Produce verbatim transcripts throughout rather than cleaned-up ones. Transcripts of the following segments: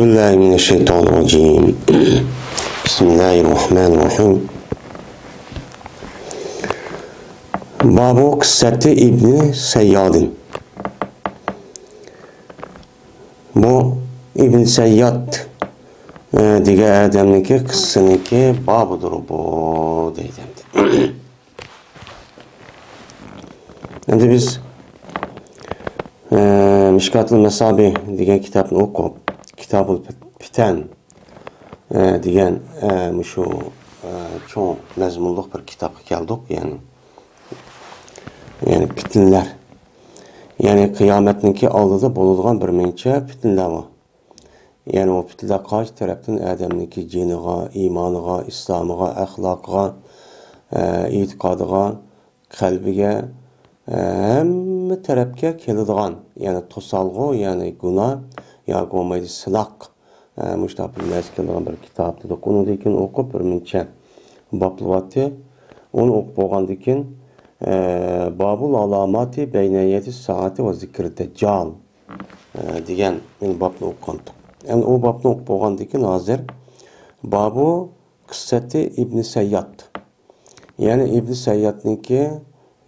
بالله من الشيطان الرجيم. بسم الله الرحمن الرحيم. باب قصة ابن سياد. بۇ ئىبن سەيياد، ئە، دېگەن ئادەمنىڭكى قىسسىنىڭكى بابىدۇر بۇ، دەيدۇ ئەمدى. ئەمدى بىز، ئە، مىشكاتۇل مەسابىھ دېگەن كىتابنى ئوقۇپ، كىتابۇل پىتەن، ئە، دېگەن، ئە، مۇشۇ، ئە، چوڭ مەزمۇنلۇق بىر كىتابقا كەلدۇق، يەنى، يەنى پىتنىلەر. يەنى قىيامەتنىڭكى ئالدىدا بولىدىغان بىر مۇنچە پىتنىلەر بار. يەنى ئۇ پىتنىلەر قايسى تەرەپتىن ئادەمنىڭكى جېنىغا، ئىمانىغا، ئىسلامىغا، ئەخلاقىغا، ئە، ئېتىقادىغا، قەلبىگە، ئە، ھەممە تەرەپكە كېلىدىغان، يەنى توسالغۇ، يەنى گۇناھ ياكى بولمايدۇ سىناق، ئە، مۇشۇنداق بىر نەرسە كېلىدىغان بىر كىتاب دېدۇق. ئۇنىڭدىن كېيىن ئوقۇپ بىر مۇنچە بابلىۋاتتى. ئۇنى ئوقۇپ بولغاندىن كېيىن، ئە، بابۇل ئالاماتى بەينە يەدەي سائەتى ۋە زىكرى دەججال، ئە، دېگەن بابنى ئوقۇغانتۇق. ئەمدى ئۇ بابنى ئوقۇپ بولغاندىن كېيىن ھازىر بابۇ قىسسەتى ئىبنى سەيياد. يەنى ئىبنى سەييادنىڭكى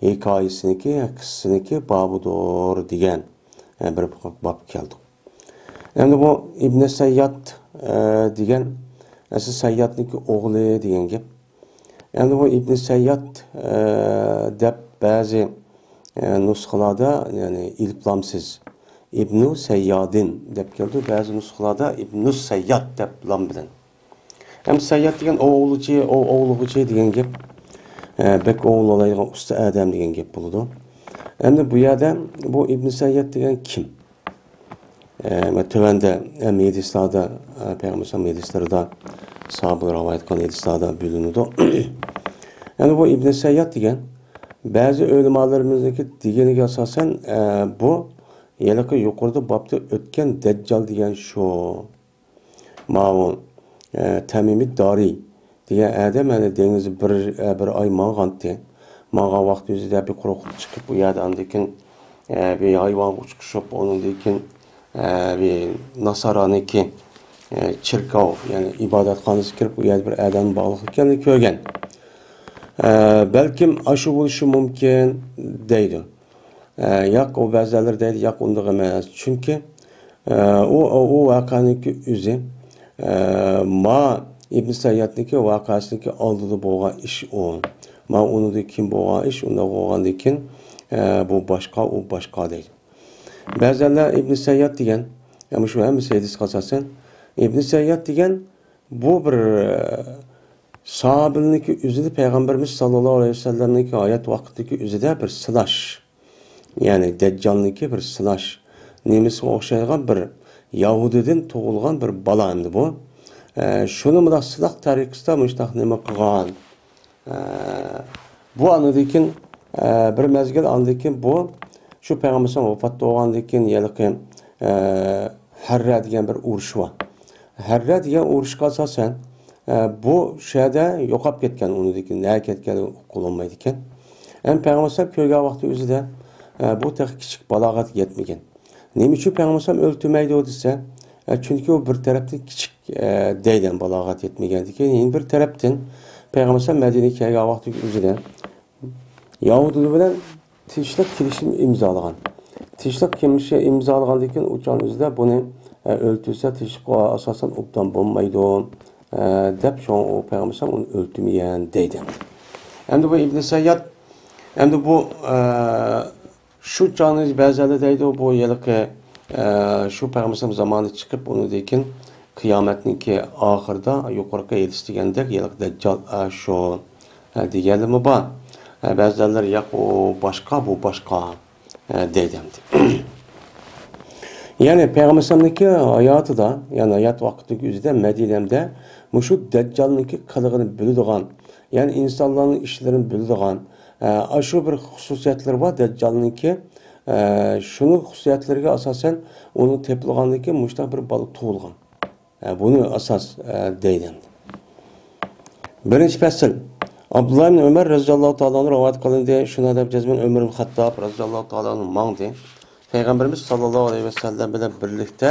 ھېكايىسىنىڭكى، قىسسىسىنىڭكى بابىدۇر دېگەن، ئە، بىر باب كەلدۇق. ئەمدى بۇ ئىبنى سەيياد، ئە، دېگەن، ئەسلى سەييادنىڭكى ئوغلى دېگەن گەپ. ئەمدى بۇ ئىبنى سەيياد، ئە، دەپ بەزى، ئە، نۇسخىلاردا، يەنى ئېلىپلامسىز ئىبنۇ سەييادىن دەپ كېلىدۇ، بەزى نۇسخىلاردا ئىبنۇ سەيياد دەپ لام بىلەن. ھەم سەيياد دېگەن ئوغلىچى، ئو-، ئوغلىغۇچى دېگەن گەپ. ئە، بەك ئوغۇل ئالايدىغان ئۇستا ئادەم دېگەن گەپ بولىدۇ. ئەمدى بۇ يەردە بۇ ئىبنى سەيياد دېگەن كىم؟ ئە، مەن تۆۋەندە ھەم ھەدىسلاردا، ئە، پەيغەمبەر ھەدىسلىرىدا، ساھابىلار رىۋايەت قىلغان ھەدىسلاردا بىلىنىدۇ. ئەمدى بۇ ئىبنى سەيياد دېگەن بەزى ئۆلىمالىرىمىزنىڭكى دېگىنىگە ئاساسەن، ئە، بۇ ھېلىقى يۇقىرىدا بابتا ئۆتكەن دەججال دېگەن شۇ. ماۋۇ، ئە، تەمىمىت دارىي دېگەن ئادەم، يەنى دېڭىزدا بىر، ئە، بىر ئاي ماڭغانتى. ماڭغان ۋاقتى يۈزىدە بىر قۇرۇقلۇق چىقىپ، ئۇ يەردە ئاندىن كېيىن، ئە، بىر ھايۋانغا ئۇچرىشىپ، ئۇنىڭدىن كېيىن، ئە، بىر ناسارانىڭكى، ئە، چېركاۋ، يەنى ئىبادەتخانىسىغا كىرىپ، ئۇ يەردە بىر ئادەمنىڭ باغلىق ئىكەنلىكىنى كۆرگەن. ئە، بەلكىم ئاشۇ بولۇشى مۇمكىن، دەيدۇ. ئە، ياق، ئۇ بەزىلەر دەيدۇ، ياق، ئۇنداق ئەمەس. چۈنكى، ئە، ئۇ، ئۇ، ئۇ ۋەقەنىڭكى ئۆزى، ئە، ما ئىبن سەييادنىڭكى ۋەقەسىنىڭكى ئالدىدا بولغان ئىش ئۇ. ما ئۇنىڭدىن كېيىن بولغان ئىش، ئۇنداق بولغاندىن كېيىن، ئە، بۇ باشقا، ئۇ باشقا دەيدۇ. بەزىلەر ئىبن سەيياد دېگەن، يا مۇشۇ ھەممىسى ھەدىسكە ئاساسەن، ئىبن سەيياد دېگەن بۇ بىر، ئە، ساھابىلىرنىڭكى ئۆزىدە پەيغەمبىرىمىز ساللاللاھۇ ئەلەيھى ۋەسەللەمنىڭكى ھايات ۋاقتىدىكى ئۆزىدە بىر سىناش. يەنى دەججالنىڭكى بىر سىناش نېمىسىگە ئوخشايدىغان بىر يەھۇدىيدىن تۇغۇلغان بىر بالا ئەمدى بۇ. ئە، شۇنى مۇنداق سىناق تەرىقىسىدا مۇشۇنداق نېمە قىلغان. ئە، بۇ ئاندىن كېيىن، ئە، بىر مەزگىل ئاندىن كېيىن بۇ شۇ پەيغەمبەر ۋاپات بولغاندىن كېيىن ھېلىقى، ئە، ھەررە دېگەن بىر ئۇرۇش بار. ھەررە دېگەن ئۇرۇشقا ئاساسەن، ئە، بۇ شۇ يەردە يوقاپ كەتكەن، ئۇنىڭدىن كېيىن نەگە كەتكەن ئۇقۇلۇنمايدىكەن. ئەمما پەيغەمبەر كۆرگەن ۋاقتى ئۆزىدە، ئە، بۇ تېخى كىچىك بالاغەتكە يەتمىگەن. نېمە ئۈچۈن پەيغەمبەر ئۆلتۈرمەيدۇ دېسە، ئە، چۈنكى ئۇ بىر تەرەپتىن كىچىك، ئە، دەيدىغان بالاغەت يەتمىگەندىكىن، يەنە بىر تەرەپتىن پەيغەمبەر مەدىنىگە كەلگەن ۋاقتى ئۆزىدە يەھۇدىيلار بىلەن تىنچلىق كېلىشىمى ئىمزالىغان. تىنچلىق كېلىشىمى ئىمزالىغاندىن كېيىن ئۇ چاغنىڭ ئۆزىدە بۇنى، ئە، ئۆلتۈرسە تىنچلىققا ئاساسەن ئوبدان بولمايدۇ، ئە، دەپ شۇڭا ئۇ پەيغەمبەر ئۇنى ئۆلتۈرمىگەن دەيدۇ. ئەمدى بۇ ئىبنى سەيياد، ئەمدى بۇ، ئە، شۇ چاغنى بەزىلەر دەيدۇ، بۇ ھېلىقى، ئە، شۇ پەيغەمبەر زامانى چىقىپ، ئۇنىڭدىن كېيىن قىيامەتنىڭكى ئاخىرىدا يۇقىرىقى ھەدىس دېگەندەك ھېلىقى دەججال، ئە، شۇ، ئە، دېگەنلىرىمۇ بار. ئە، بەزىلەر ياق، ئۇ باشقا، بۇ باشقا، ئە، دەيدۇ ئەمدى. يەنى پەيغەمبەر ئەلەيھىسسالامنىڭكى ھاياتىدا، يەنى ھايات ۋاقتىدىكى ئۆزىدە مەدىنەمدە مۇشۇ دەججالنىڭكى قىلىقىنى بىلىدىغان، يەنى ئىنسانلارنىڭ ئىشلىرىنى بىلىدىغان، ئە، ئاشۇ بىر خۇسۇسىيەتلىرى بار دەججالنىڭكى، ئە، شۇنىڭ خۇسۇسىيەتلىرىگە ئاساسەن ئۇنىڭ تېپىلغاندىن كېيىن مۇشۇنداق بىر بالا تۇغۇلغان. ئە، بۇنى ئاساس، ئە، دەيدۇ. بىرىنچى پەسىل. ئابدۇللا ئىبن ئۆمەر رەزىياللاھۇ تائالا ئەنھۇ رىۋايەت قىلىندى. شۇنىڭ دەپ جەزمەن ئۆمەر ئىبن خەتتاب رەزىياللاھۇ تائالا ئەنھۇ ماڭدى. پەيغەمبىرىمىز ساللاللاھۇ ئەلەيھى ۋەسەللەم بىلەن بىرلىكتە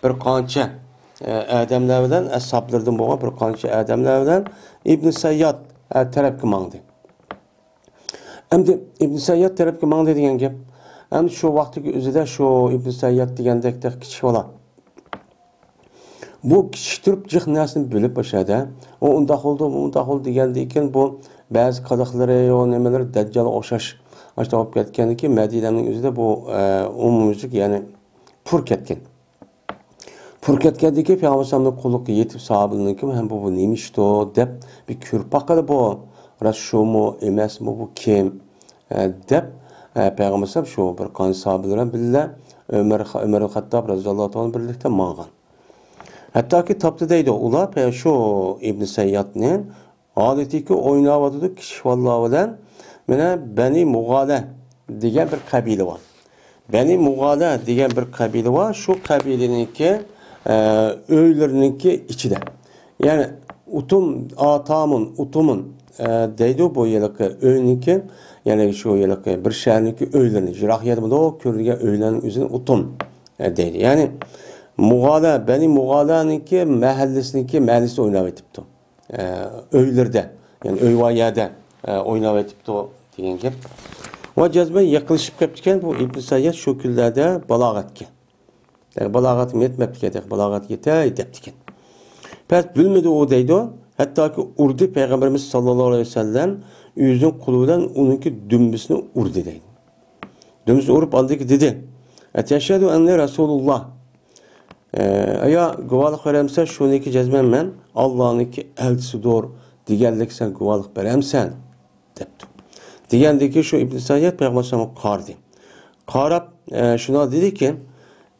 بىر قانچە، ئە، ئادەملەر بىلەن، ئەسھابلىرىدىن بولغان بىر قانچە ئادەملەر بىلەن ئىبن سەيياد، ئە، تەرەپكە ماڭدى. ئەمدى ئىبن سەيياد تەرەپكە ماڭدى دېگەن گەپ. ئەمدى شۇ ۋاقىتتىكى ئۆزىدە شۇ ئىبن سەيياد دېگەندەك تېخى كىچىك بالا. بۇ كىچىك تۇرۇپ جىق نەرسىنى بىلىپ باشلايدۇ. ئۇ ئۇنداق بولدى، بۇ ئۇنداق بولدى دېگەندىن كېيىن بۇ بەزى قىلىقلىرى، يو نېمىلىرى دەججالغا ئوخشاش ئاشۇنداق بولۇپ كەتكەندىن كېيىن مەدىنەنىڭ ئۆزىدە بۇ، ئە، ئومۇميۈزلۈك، يەنى پۇر كەتكەن. پۇر كەتكەندىن كېيىن پەيغەمبەر ئەلەيھىسسالامنىڭ قۇلىقىغا يېتىپ، ساھابىلىرىڭكى ھەم بۇ، بۇ نېمە ئىشتۇ دەپ بىر كۆرۈپ باققىلى بۇ، راست شۇمۇ، ئەمەسمۇ، بۇ كىم؟ ئە، دەپ، ئە، پەيغەمبەر ئەلەيھىسسالام شۇ بىر قانچە ساھابىلەر بىلەن بىللە ئۆمەر، ئۆمەر خەتتاب رەزىياللاھۇ تائالا بىرلىكتە ماڭغان. ھەتتاكى تاپتى دەيدۇ، ئۇلار پە-، شۇ ئىبن سەييادنى ھالىتىكى ئويناۋاتىدۇ كىچىك بالىلار بىلەن. مانا بەنى مۇغالە دېگەن بىر قەبىلە بار. بەنى مۇغالە دېگەن بىر قەبىلە بار. شۇ قەبىلىنىڭكى، ئە، ئۆيلىرىنىڭكى ئىچىدە. يەنى ئۇتۇم، ئاتامۇن، ئۇتۇمۇن، ئە، دەيدۇ بۇ ھېلىقى ئۆينىڭكى، يەنى شۇ ھېلىقى بىر شەھەرنىڭكى ئۆيلىرىنى، يىراق يەردە بولىدۇ، كۆرۈنگەن ئۆيلەرنىڭ ئۆزىنى ئۇتۇم، ئە، دەيدۇ. يەنى مۇغالە، بەنى مۇغالەنىڭكى مەھەللىسىنىڭكى مەھەللىسىدە ئويناۋېتىپتۇ. ئە، ئۆيلىرىدە، يەنى ئۆي بار يەردە، ئە، ئويناۋېتىپتۇ دېگەن گەپ. ۋە جەزمەن يېقىنلىشىپ كەپتىكەن بۇ ئىبن سەيياد شۇ كۈنلەردە بالاغەتكە. يەنى بالاغەتكە يەتمەپتىكەن، بالاغەتكە يېتەي دەپتىكەن. پەس بىلمىدى ئۇ دەيدۇ، ھەتتاكى ئۇردى پەيغەمبىرىمىز ساللاللاھۇ ئەلەيھى ۋەسەللەم ئۆزىنىڭ قولى بىلەن ئۇنىڭكى دۈمبىسىنى ئۇردى دەيدۇ. دۈمبىسىنى ئۇرۇپ ئاندىكى دېدى، ئەتەشھەدۇ ئەننى رەسۇلۇللاھ. ئە، ئايا، گۇۋاھلىق بېرەمسەن، شۇنىڭكى جەزمەن مەن ئاللانىڭكى ئەلچىسىدۇر دېگەنلىك سەن گۇۋاھلىق بېرەمسەن؟ دەپتۇ. دېگەندىكى شۇ ئىبن سەيياد پەيغەمبەر ئەلەيھىسسالامغا قارىدى. قاراپ، ئە، شۇنداق دېدىكى،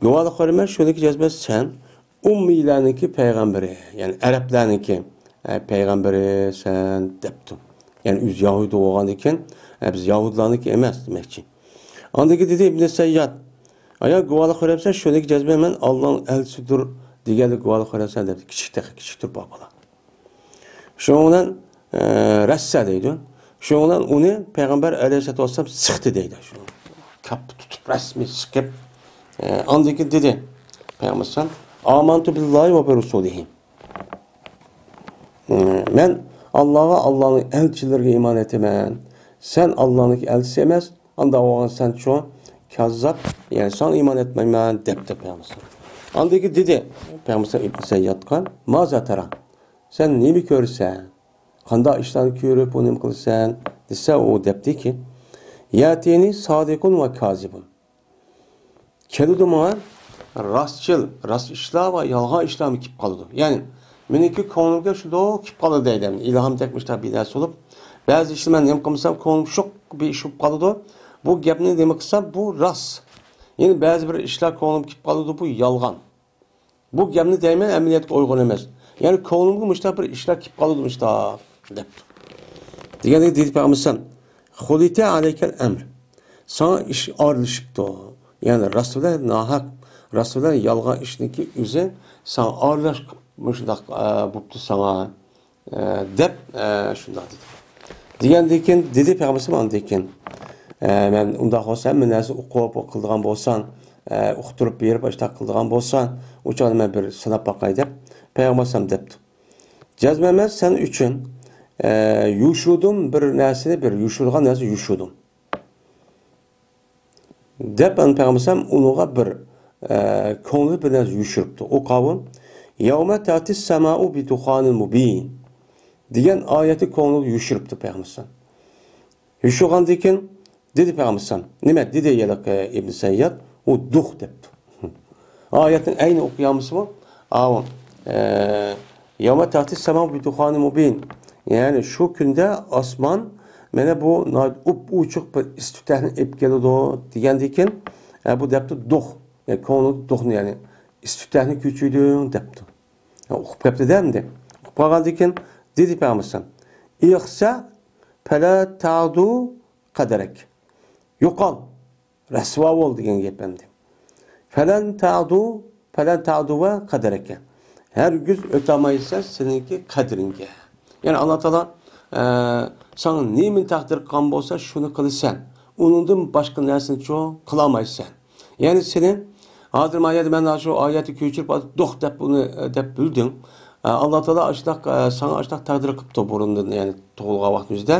گۇۋاھلىق بېرىمەن، شۇنىڭكى جەزمەن سەن ئۇممىيلەرنىڭكى پەيغەمبىرى، يەنى ئەرەبلەرنىڭكى، ئە، پەيغەمبىرى سەن دەپتۇ. يەنى ئۆزى يەھۇدىي بولغاندىكىن، ئە، بىز يەھۇدىيلارنىڭكى ئەمەس دېمەكچى. ئاندىن كېيىن دېدى ئىبن سەيياد، ئايا، گۇۋاھلىق بېرەمسەن، شۇنىڭكى جەزمەن مەن ئاللانىڭ ئەلچىسىدۇر دېگەنلىك گۇۋاھلىق بېرەمسەن دەپتۇ. كىچىك تېخى، كىچىك تۇرۇپ بار بالا. شۇنىڭ بىلەن، ئە، رەسسە دەيدۇ. شۇنىڭ بىلەن ئۇنى پەيغەمبەر ئەلەيھىسسالاتۇ ۋەسسالام سىقتى دەيدۇ. شۇ كاپپا تۇتۇپ رەسمىي سىقىپ، ئە، ئاندىن كېيىن دېدى پەيغەمبەر ئەلەيھىسسالام، ئامەنتۇ بىللاھى ۋە بىرۇسۇلىھى. ئە، مەن ئاللاغا، ئاللانىڭ ئەلچىلىرىگە ئىمان ئېيتىمەن. سەن ئاللانىڭكى ئەلچىسى ئەمەس، ئانداق بولغان سەنچۇ كاززاپ، يەنى ساڭا ئىمان ئېيتمايمەن دەپتۇ پەيغەمبەر ئەلەيھىسسالام. ئاندىن كېيىن دېدى پەيغەمبەر ئەلەيھىسسالام ئىبن سەييادقا، مازا تەرا؟ سەن نېمە كۆرىسەن؟ قانداق ئىشلارنى كۆرۈپ ئۇ نېمە قىلىسەن؟ دېسە، ئۇ دەپتىكى، يەتىنى سادىقۇن ۋە كازىبۇن. كېلىدۇ ماڭا راستچىل، راست ئىشلار ۋە يالغان ئىشلارمۇ كېلىپ قالىدۇ. يەنى، مېنىڭكى كۆڭلۈمگە شۇنداق كېلىپ قالىدۇ دەيدۇ. ئىلھام تەك مۇشۇنداق بىر نەرسە بولۇپ، بەزى ئىشنى مەن نېمە قىلمىسام، كۆڭلۈم شۇ بىر ئىش بولۇپ قالىدۇ. بۇ گەپنى نېمە قىلسام، بۇ راست. يەنى بەزى بىر ئىشلار كۆڭلۈمگە كېلىپ قالىدۇ، بۇ يالغان. بۇ گەپنى دەيمەن، ئەمەلىيەتكە ئۇيغۇن ئەمەس. يەنى كۆڭلۈمگە مۇشۇنداق بىر ئىشلار كېلىپ قالىدۇ مۇشۇنداق، دەپتۇ. دېگەندەك دېدى پەيغەمبەر ئەلەيھىسسالام، خۇلىتە ئەلەيكەل ئەمر. ساڭا ئىش ئارىلىشىپتۇ. يەنى راست بىلەن ناھەق، راست بىلەن يالغان ئىشنىڭكى ئۆزى ساڭا ئارىلاش مۇشۇنداق، ئە، بوپتۇ ساڭا. ئە، دەپ، ئە، شۇنداق دېدى. دېگەندىن كېيىن دېدى پەيغەمبەر ئەلەيھىسسالام ئاندىن كېيىن، ئە، مەن ئۇنداق بولسا ھەممە نەرسە ئوقۇپ قىلىدىغان بولساڭ، ئە، ئۇقتۇرۇپ بېرىپ ئاشۇنداق قىلىدىغان بولساڭ، ئۇ چاغدا مەن بىر سىناپ باقاي دەپ پەيغەمبەر ئەلەيھىسسالام دەپتۇ. جەزمەن مەن سەن ئۈچۈن، ئە، يوشۇردۇم بىر نەرسىنى، بىر يوشۇرغان نەرسە يوشۇردۇم. دەپ ئەنە پەيغەمبەر ئەلەيھىسسالام ئۇنىڭغا بىر، ئە، كۆڭلى بىر نەرسە يوشۇرۇپتۇ. ئۇ قاۋۇل، يەۋمە تەتىس سەمائۇ بىدۇخانىن مۇبىن دېگەن ئايەتنى كۆڭلىگە يوشۇرۇپتۇ پەيغەمبەر ئەلەيھىسسالام. يوشۇرغاندىن كېيىن دېدى پەيغەمبەر ئەلەيھىسسالام، نېمە دېدى ھېلىقى ئىبن سەيياد؟ ئۇ دۇخ دەپتۇ. ئايەتنىڭ ئەينى ئوقۇيالمىسىمۇ؟ ئاۋۇ، ئە، يەۋمە تەتىس سەمائۇ بىدۇخانىن مۇبىن. يەنى شۇ كۈندە ئاسمان مانا بۇ ناھايىتى ئوپئوچۇق بىر ئىس تۈتەكنى ئېلىپ كېلىدۇ دېگەندىن كېيىن، ئە، بۇ دەپتۇ دۇخ. يەنى كۆڭلىدە دۇخنى، يەنى ئىس تۈتەكنى كۆچۈردۈڭ دەپتۇ. يا، ئۇقۇپ كەپتۇ-دە ئەمدى. ئۇقۇپ قالغاندىن كېيىن دېدى پەيغەمبەر ئەلەيھىسسالام، ئىخسە پەلا تەدۇ قەدرەك. يوقال، رەسۋا بول دېگەن گەپ ئەمدى. فەلەن تەدۇ، فەلەن تەدۇ ۋە قەدرەكە. ھەرگىز ئۆتەلمەيسەن سېنىڭكى قەدرىڭگە. يەنى ئاللا تائالا، ئە، ساڭا نېمىنى تەقدىر قىلغان بولسا، شۇنى قىلىسەن. ئۇنىڭدىن باشقا نەرسىنىچۇ قىلالمايسەن. يەنى سېنى، ھازىر ما يەردە مەن شۇ ئايەتنى كۆچۈرۈپ، دوخ دەپ بۇنى، ئە، دەپ بىلدىڭ. ئە، ئاللا تائالا ئاشۇنداق، ئە، ساڭا ئاشۇنداق تەقدىر قىپتۇ بۇرۇندىن، يەنى تۇغۇلغان ۋاقتىمىزدا.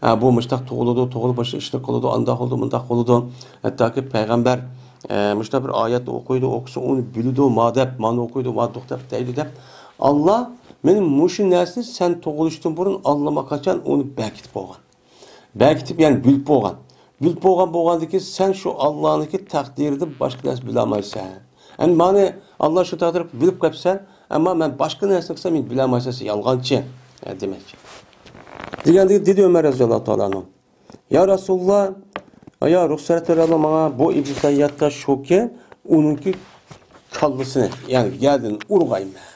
ئە، بۇ مۇشتاق تۇغۇلىدۇ، تۇغۇلۇپ مۇشۇ ئىشنى قىلىدۇ، ئانداق قىلىدۇ، مۇنداق قىلىدۇ. ھەتتاكى پەيغەمبەر، ئە، مۇشۇنداق بىر ئايەتنى ئوقۇيدۇ، ئوقۇسا ئۇنى بىلىدۇ، ما دەپ، مانا ئوقۇيدۇ، ما دوخ دەپ دەيدۇ دەپ. ئاللا مېنى مۇشۇ نەرسىنى سەن تۇغۇلۇشتىن بۇرۇن ئاللىماقاچان ئۇنى بەركىتىپ قويغان. بەركىتىپ، يەنى بىلىپ بولغان. بىلىپ بولغان بولغاندىكىن سەن شۇ ئاللانىڭكى تەقدىرىدىن باشقا نەرسە بىلەلمەيسەن. ئەمدى مانا ئاللا شۇ تەقدىرنى بىلىپ قويۇپسەن، ئەمما مەن باشقا نەرسىنى قىلسام، مېنى بىلەلمەيسەن، سەن يالغانچى، ئە، دېمەكچى. دېگەندىكىن دېدى ئۆمەر رەزىياللاھۇ تائالا ئەنھۇ، يا رەسۇلاللا، يا رۇخسەت بېرىڭلار ماڭا، بۇ ئىبن سەييادقا شۇكى، ئۇنىڭكى كاللىسىنى، يەنى گەدىنى ئۇرغايمەن.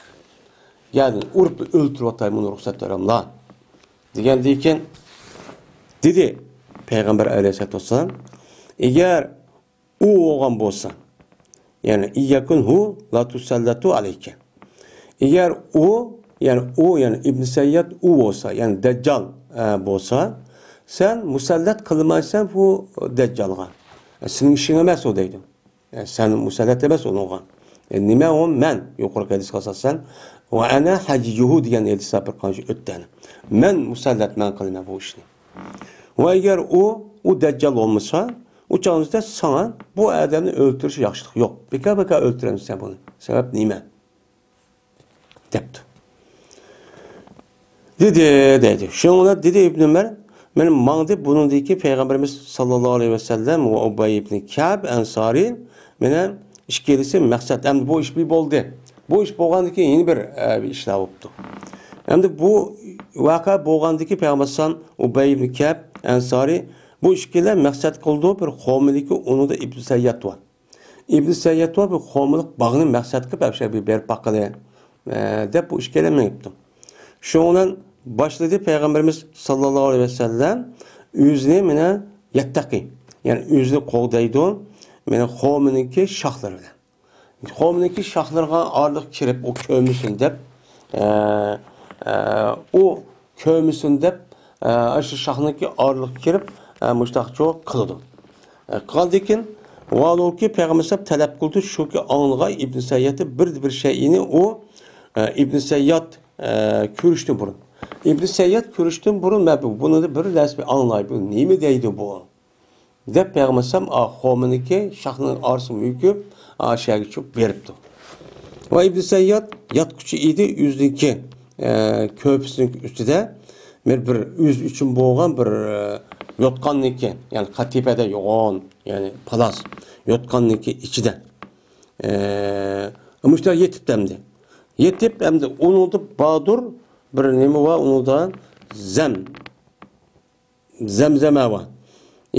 گەدىنى ئۇرۇپ ئۆلتۈرۈۋاتاي، مۇنى رۇخسەت بېرىڭلار. دېگەندىن كېيىن دېدى پەيغەمبەر ئەلەيھىسسالاتۇ ۋەسسالام، ئەگەر ئۇ بولغان بولسا، يەنى ئىن يەكۇن ھۇ لا تۇسەللەتۇ ئەلەيكە. ئەگەر ئۇ، يەنى ئۇ، يەنى ئىبن سەيياد ئۇ بولسا، يەنى دەججال، ئە، بولسا، سەن مۇسەللەت قىلمايسەن بۇ دەججالغا. ئە، سېنىڭ ئىشىڭ ئەمەس ئۇ دەيدۇ. ئە، سەن مۇسەللەت ئەمەس ئۇنىڭغا. ئە، نېمە ئۇ؟ مەن، يۇقىرىقى ھەدىسكە ئاساسەن، ۋە ئەنە ھەجىيۇھۇ دېگەن ھەدىس بىر قانچە ئۆتتى. مەن مۇسەللەت، مەن قىلىمەن بۇ ئىشنى. ۋە ئەگەر ئۇ، ئۇ دەججال بولمىسا، ئۇ چاغدا ساڭا بۇ ئادەمنى ئۆلتۈرۈش ياخشىلىق يوق. بىكار-بىكار ئۆلتۈرەمسەن بۇنى. سەۋەب نېمە؟ دەپتۇ. دېدى، دەيدۇ. شۇنىڭ بىلەن دېدى ئىبن ئۆمەر، مەن ماڭدى، بۇنىڭدىن كېيىن پەيغەمبىرىمىز ساللاللاھۇ ئەلەيھى ۋەسەللەم ۋە ئۇبەي ئىبن كەئب ئەنسارى مەن ئىككىلىسى مەقسەت. ئەمدى بۇ ئىش بىر بولدى. بۇ ئىش بولغاندىن كېيىن يەنە بىر، ئە، بىر ئىشلار بوپتۇ. ئەمدى بۇ ۋەقە بولغاندىن كېيىن پەيغەمبەر ئەلەيھىسسالام، ئۇبەي ئىبن كەئب ئەنسارى بۇ ئىككىلەن مەقسەت قىلىدۇ، بىر قومىدىكى ئۇنىڭدا ئىبن سەيياد بار. ئىبن سەيياد بار، بىر قومىلىق باغنى مەقسەت قىلىپ، ئەپشە بىر بېرىپ باققىلى، ئە، دەپ بۇ ئىككىلەن مېڭىپتۇ. شۇنىڭ بىلەن باشلىدى پەيغەمبىرىمىز ساللاللاھۇ ئەلەيھى ۋەسەللەم ئۆزىنى مانا يەتتەقى، يەنى ئۆزىنى قوغدايدۇ، مانا قومىنىڭكى شاخلىرى بىلەن. قومىنىڭكى شاخلىرىغا ئارىلىق كىرىپ، ئۇ كۆرمىسۇن دەپ، ئە، ئە، ئۇ كۆرمىسۇن دەپ، ئە، شۇ شاخنىڭكى ئارىلىققا كىرىپ، ئە، مۇشتاقچۇ قىلىدۇ. ئە، قىلغاندىن كېيىن، ۋاھالۇكى پەيغەمبەر ئەلەيھىسسالام تەلەپ قىلدى، شۇكى ئاڭلىغاي ئىبن سەييادتىن بىر، بىر شەيئىنى ئۇ، ئە، ئىبن سەيياد، ئە، كۆرۈشتىن بۇرۇن. ئىبن سەيياد كۆرۈشتىن بۇرۇن مەن بۇ، بۇنى بىر نەرسە ئاڭلاي، بۇ نېمە دەيدۇ بۇ؟ دەپ پەيغەمبەر ئەلەيھىسسالام، ئا، قومىنىڭكى شاخنىڭ ئارىسىغا مۆكۈپ، ئا، شەگە چۈشۈپ بېرىپتۇ. ۋە ئىبن سەيياد ياتقۇچى ئىدى، ئۆزىنىڭكى، ئە، كۆرپىسىنىڭ ئۈستىدە بىر، بىر ئۆزى ئۈچۈن بولغان بىر، ئە، يوتقاننىڭكى، يەنى قەتىپەدە يوغان، يەنى پالاس، يوتقاننىڭكى ئىچىدە، ئە، مۇشۇنداق يېتىپتۇ ئەمدى. يېتىپ ئەمدى ئۇنىڭدا باردۇر بىر نېمە بار، ئۇنىڭدا زەم. زەمزەمە بار.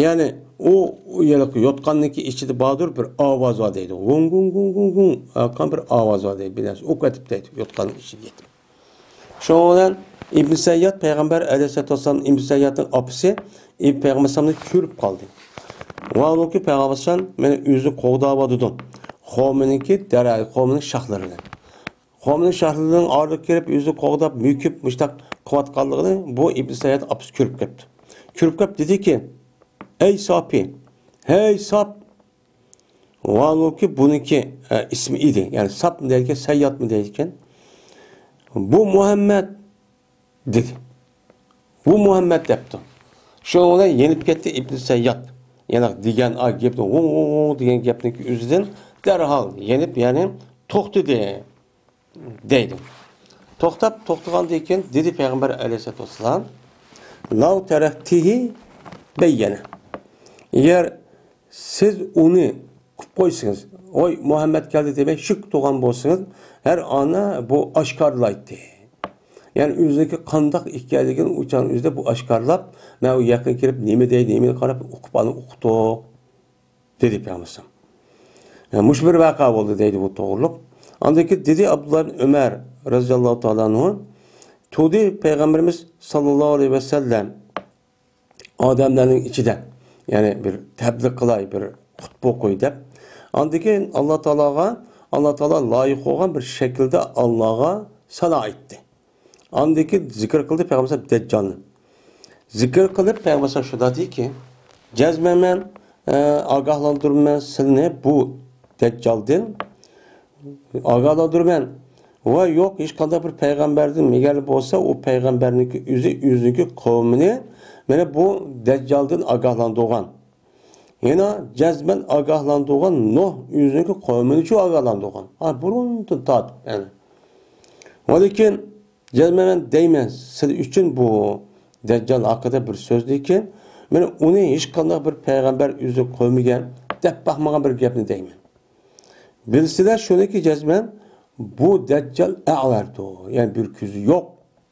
يەنى ئۇ، ئۇ يەنە يوتقاننىڭكى ئىچىدە باردۇر، بىر ئاۋاز بار دەيدۇ. غۇڭ، غۇڭ، غۇڭ، غۇڭ، غۇڭ. ھەرقانداق بىر ئاۋاز بار دەيدۇ. بىر نەرسە ئوق ئېتىپ دەيدۇ، يوتقاننىڭ ئىچىگە يېتىپ. شۇنىڭ بىلەن ئىبن سەيياد پەيغەمبەر ئەلەيھىسسالاتۇ ۋەسسالام، ئىبن سەييادنىڭ ئاپىسى ئىب-، پەيغەمبەر ئەلەيھىسسالامنى كۆرۈپ قالدى. ۋاھالۇكى پەيغەمبەر ئەلەيھىسسالام مانا ئۆزىنى قوغداۋاتىدۇ. قومىنىڭكى دەرە-، قومىنىڭ شاخلىرىدىن. قومىنىڭ شاخلىرىنىڭ ئارىلىقىغا كىرىپ، ئۆزىنى قوغداپ، مۆكۈپ، مۇشتاق قىلىۋاتقانلىقىنى بۇ ئىبن سەيياد ئاپىسى كۆرۈپ كەپتۇ. كۆرۈپ كەپ دېدىكى، ئەي ساپى، ھەي ساپ! ۋاھالۇكى بۇنىڭكى، ئە، ئىسمى ئىدى. يەنى ساپمۇ دەيدىكەن، سەييادمۇ دەيدىكەن. بۇ مۇھەممەد دېدى. بۇ مۇھەممەد دەپتۇ. شۇنىڭ بىلەن يېنىپ كەتتى ئىبن سەيياد. يەنى دېگەن، ئا، گەپنى، ۋۇڭ، ۋۇڭ، ۋۇڭ دېگەن گەپنىڭكى ئۆزىدىن دەرھال يېنىپ، يەنى توختىدى. دەيدۇ. توختاپ، توختىغاندىن كېيىن دېدى پەيغەمبەر ئەلەيھىسسالاتۇ ۋەسسالام، لەۋ تەرەكتىھى بەييەنە. ئەگەر سىز ئۇنى قىپ قويسىڭىز، ۋاي، مۇھەممەد كەلدى دېمەي شۈك تۇرغان بولسىڭىز، ھەر ئانا بۇ ئاشكارىلايتتى. يەنى ئۆزىنىڭكى قانداق ئىكەنلىكىنى ئۇ چاغنىڭ ئۆزىدە بۇ ئاشكارىلاپ، مەن ئۇ يېقىن كېلىپ نېمە دەي، نېمىنى قاراپ ئۇقۇپ، ئانا ئۇقتۇق. دېدى پەيغەمبەر ئەلەيھىسسالام. مۇشۇ بىر ۋەقە بولدى دەيدۇ بۇ توغرۇلۇق. ئاندىن كېيىن دېدى ئابدۇللا ئىبن ئۆمەر رەزىياللاھۇ تائالا ئەنھۇ، تۇردى پەيغەمبىرىمىز ساللاللاھۇ ئەلەيھى ۋەسەللەم ئادەملەرنىڭ ئىچىدە، يەنى بىر تەبلىغ قىلاي، بىر خۇتبە ئوقۇي دەپ. ئاندىن كېيىن ئاللا تائالاغا، ئاللا تائالا لايىق بولغان بىر شەكىلدە ئاللاغا سانا ئېيتتى. ئاندىن كېيىن زىكىر قىلدى پەيغەمبەر دەججالنى. زىكىر قىلىپ پەيغەمبەر شۇنداق دېدىكى، جەزمەن مەن، ئە، ئاگاھلاندۇرىمەن سىلىنى بۇ دەججالدىن ئاگاھلاندۇرىمەن. ۋە يوق، ھېچقانداق بىر پەيغەمبەردىن، مەگەر بولسا ئۇ پەيغەمبەرنىڭكى ئۆزى ئۆزىنىڭكى قەۋمىنى مانا بۇ دەججالدىن ئاگاھلاندۇرغان. يەنە جەزمەن ئاگاھلاندۇرغان، نۇھ ئۆزىنىڭكى قەۋمىنىچۇ ئاگاھلاندۇرغان. ھا، بۇرۇندىن تارتىپ، يەنى. ۋە لېكىن جەزمەن مەن دەيمەن، سىلەر ئۈچۈن بۇ دەججال ھەققىدە بىر سۆزدىن كېيىن، مەن ئۇنى ھېچقانداق بىر پەيغەمبەر ئۆزى قەۋمىگە دەپ باقمىغان بىر گەپنى دەيمەن. بىلسىلەر شۇنىكى جەزمەن بۇ دەججال ئەۋەردۇر، يەنى بىر كۆزى يوق،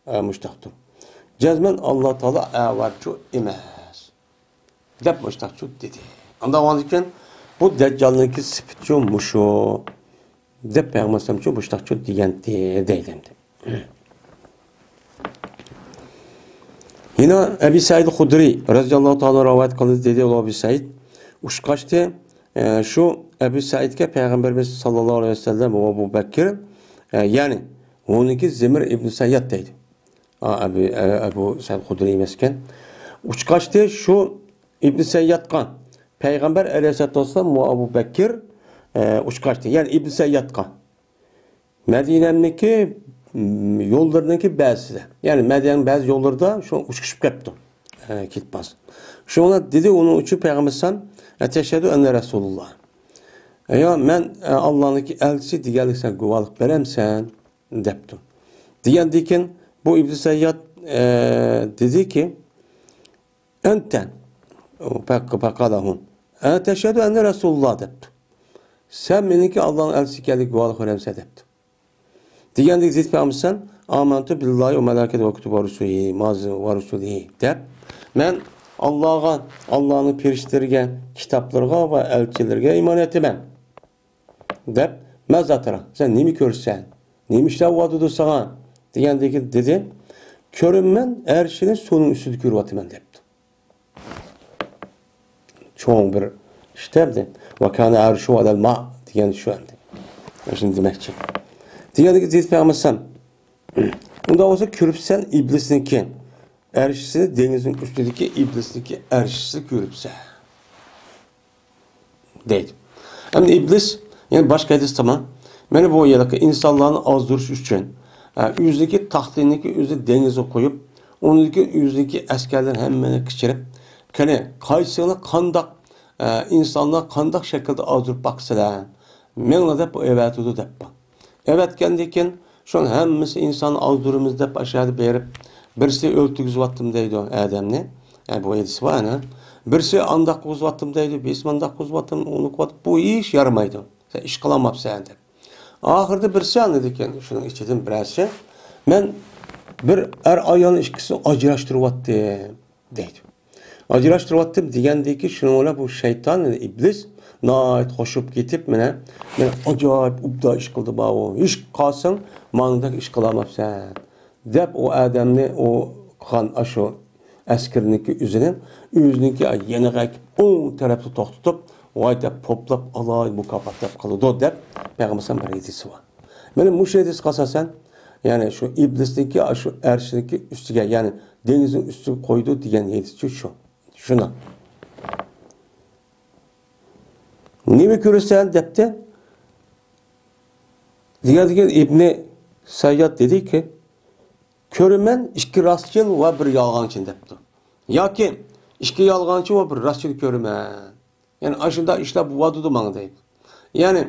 ئە، مۇشتاقتۇر. جەزمەن ئاللا تائالا ئەۋەرچۇ ئەمەس، دەپ مۇشتاقچۇ دېدى. ئاندىن كېيىن بۇ دەججالنىڭكى سۈپىتىچۇ مۇشۇ، دەپ پەيغەمبەر ئەلەيھىسسالامچۇ مۇشتاقچۇ دېگەنتى دەيدۇ ئەمدى. يەنە ئەبى سەئىد خۇدرى رەزىياللاھۇ تائالا رىۋايەت قىلدى، دېدى ئۇ ئەبى سەئىد ئۇچقاچتى، ئە، شۇ ئەبى سەئىدكە پەيغەمبىرىمىز ساللاللاھۇ ئەلەيھى ۋەسەللەم ۋە ئەبۇ بەكىر، ئە، يەنى ئۇنىڭكى زىمر ئىبنى سەيياد دەيدۇ. ئا، ئەبى، ئە، ئەبۇ سەئىد خۇدرى ئەمەسكەن. ئۇچقاچتى شۇ ئىبنى سەييادقا پەيغەمبەر ئەلەيھىسسالاتۇ ۋەسسالام ۋە ئەبۇ بەكىر، ئە، ئۇچقاچتى. يەنى ئىبنى سەييادقا. مەدىنەنىڭكى، م، يوللىرىنىڭكى بەزىسىدە. يەنى مەدىنەنىڭ بەزى يوللىرىدا شۇ ئۇچۇشۇپ كەپتۇ. ئە، كېتىپ قالسا. شۇڭا دېدى ئۇنىڭ ئۈچۈن پەيغەمبەر ئەلەيھىسسالام، «ئەتەشھەدۇ ئەننە رەسۇلۇللا.» «ئەيوا، مەن، ئە، ئاللانىڭكى ئەلچىسى دېگەنلىك سەن گۇۋاھلىق بېرەمسەن؟» دەپتۇ. دېگەندىن كېيىن بۇ ئىبنى سەيياد، ئە، دېدىكى، «ئەنتە، فەقالەھۇ، ئەتەشھەدۇ ئەننە رەسۇلۇللا» دەپتۇ. «سەن مېنىڭكى ئاللانىڭ ئەلچىسى ئىكەنلىكىگە گۇۋاھلىق بېرەمسەن؟» دەپتۇ. دېگەندىكى زېيت پەيغەمبەر، «ئامەنتۇ بىللاھى ۋە مەلائىكەتىھى ۋە كۇتۇبىھى ۋە رۇسۇلىھى، مازى ۋە رۇسۇلىھى» دەپ، «مەن ئاللاغا، ئاللانىڭ پەرىشتىلىرىگە، كىتابلىرىغا ۋە ئەلچىلىرىگە ئىمان ئېيتىمەن» دەپ، «مازا تەرا، سەن نېمە كۆرىسەن؟ نېمە ئىشلار بولۇۋاتىدۇ ساڭا؟» دېگەندىكى دېدى، «كۆرىمەن، ئەرشىنى سۇنىڭ ئۈستىدە كۆرۈۋاتىمەن» دەپتۇ. چوڭ بىر ئىش دەمدى. «ۋە كانە ئەرشۇھۇ ئەلەل ما» دېگەن شۇ ئەمدى. شۇنى دېمەكچى. دېگەندىكى زېيت پەيغەمبەر، «ئۇنداق بولسا كۆرۈپسەن ئىبلىسنىڭكى ئەرشىسىنى، دېڭىزنىڭ ئۈستىدىكى ئىبلىسنىڭكى ئەرشىسىنى كۆرۈپسەن» دەيدۇ. ئەمدى ئىبلىس، يەنە باشقا ھەدىستىمۇ، مانا بۇ ھېلىقى ئىنسانلارنى ئازدۇرۇش ئۈچۈن، ئە، ئۆزىنىڭكى تاختىنىڭكى ئۆزى دېڭىزغا قويۇپ، ئۇنىڭكى ئۆزىنىڭكى ئەسكەرلىرىنى ھەممىنى قېچىرىپ، «قېنى، قايسىڭلار قانداق، ئە، ئىنسانلار قانداق شەكىلدە ئازدۇرۇپ باقىسىلەر؟ مېڭىڭلار» دەپ ئەۋەتىدۇ دەپ بار. ئەۋەتكەندىن كېيىن، شۇنىڭ ھەممىسى ئىنسان ئازدۇرىمىز دەپ ئاشۇ يەردە بېرىپ، بىرسى ئۆلتۈرگۈزۈۋاتتىم دەيدۇ ئادەمنى. ئە، بۇ ھەدىس بار ئەنە. بىرسى ئانداق قىلغۇزۇۋاتتىم دەيدۇ، بىرسى مانداق قىلغۇزۇۋاتتىم، ئۇنى قىلىۋاتىپ، بۇ ھېچ يارىمايدۇ. سەن ئىش قىلالماپسەن دەپ. ئاخىرىدا بىرسى ئاندىن كېيىن شۇنىڭ ئىچىدىن بىرەرسى، مەن بىر ئەر ئايالنى ئىككىسىنى ئاجراشتۇرۇۋاتتىم دەيدۇ. ئاجراشتۇرۇۋاتتىم دېگەندىكى شۇنىڭ بىلەن بۇ شەيتان، يەنى ئىبلىس ناھايىتى خوش بولۇپ كېتىپ، مانا، مەن ئاجايىپ ئوبدان ئىش قىلدىم ھاۋۇ. ھېچ قالساڭ ماڭدەك ئىش قىلالماپسەن دەپ ئۇ ئادەمنى، ئۇ قىلغان ئاشۇ ئەسكىرىنىڭكى ئۆزىنى ئۆزىنىڭكى يېنىغا ئەكىپ ئوڭ تەرەپتە توختىتىپ، ۋاي دەپ پوپلاپ ئالاي مۇكاپات دەپ قىلىدۇ دەپ پەيغەمبەر بىر ھەدىسى بار. مانا مۇشۇ ھەدىسكە ئاساسەن، يەنى شۇ ئىبلىسنىڭكى شۇ ئەرشنىڭكى ئۈستىگە، يەنى دېڭىزنىڭ ئۈستىگە قويىدۇ دېگەن ھەدىسچۇ شۇ. شۇنداق. نېمە كۆرىسەن دەپتۇ. دېگەندىكىن ئىبنى سەيياد دېدىكى، كۆرىمەن ئىككى راستچىل ۋە بىر يالغانچىنى دەپتۇ. ياكى ئىككى يالغانچى ۋە بىر راستچىل كۆرىمەن. يەنى ئاشۇنداق ئىشلار بولۇۋاتىدۇ ماڭا دەيدۇ. يەنى،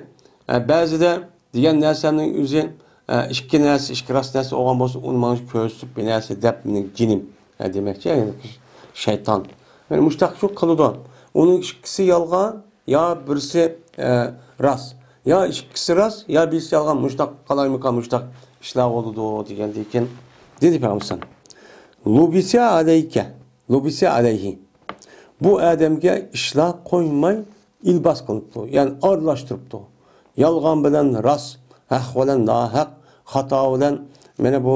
ئە، بەزىدە دېگەن نەرسەمنىڭ ئۆزى، ئە، ئىككى نەرسە، ئىككى راست نەرسە بولغان بولسا، ئۇنى ماڭا كۆرسىتىپ بىر نەرسە دەپ مېنى جېنىم، ئە، دېمەكچى، يەنى شەيتان. يەنى مۇشتاق شۇ قىلىدۇ. ئۇنىڭ ئىككىسى يالغان، يا بىرسى، ئە، راست. يا ئىككىسى راست، يا بىرسى يالغان. مۇشتاق قالايمىقان، مۇشتاق ئىشلار بولىدۇ دېگەندىن كېيىن دېدى پەيغەمبەر، لۇبىسە ئەلەيكە، لۇبىسە ئەلەيھى. بۇ ئادەمگە ئىشلار قويماي ئىلباس قىلىپتۇ، يەنى ئارىلاشتۇرۇپتۇ. يالغان بىلەن راست، ھەق بىلەن ناھەق، خاتا بىلەن، مانا بۇ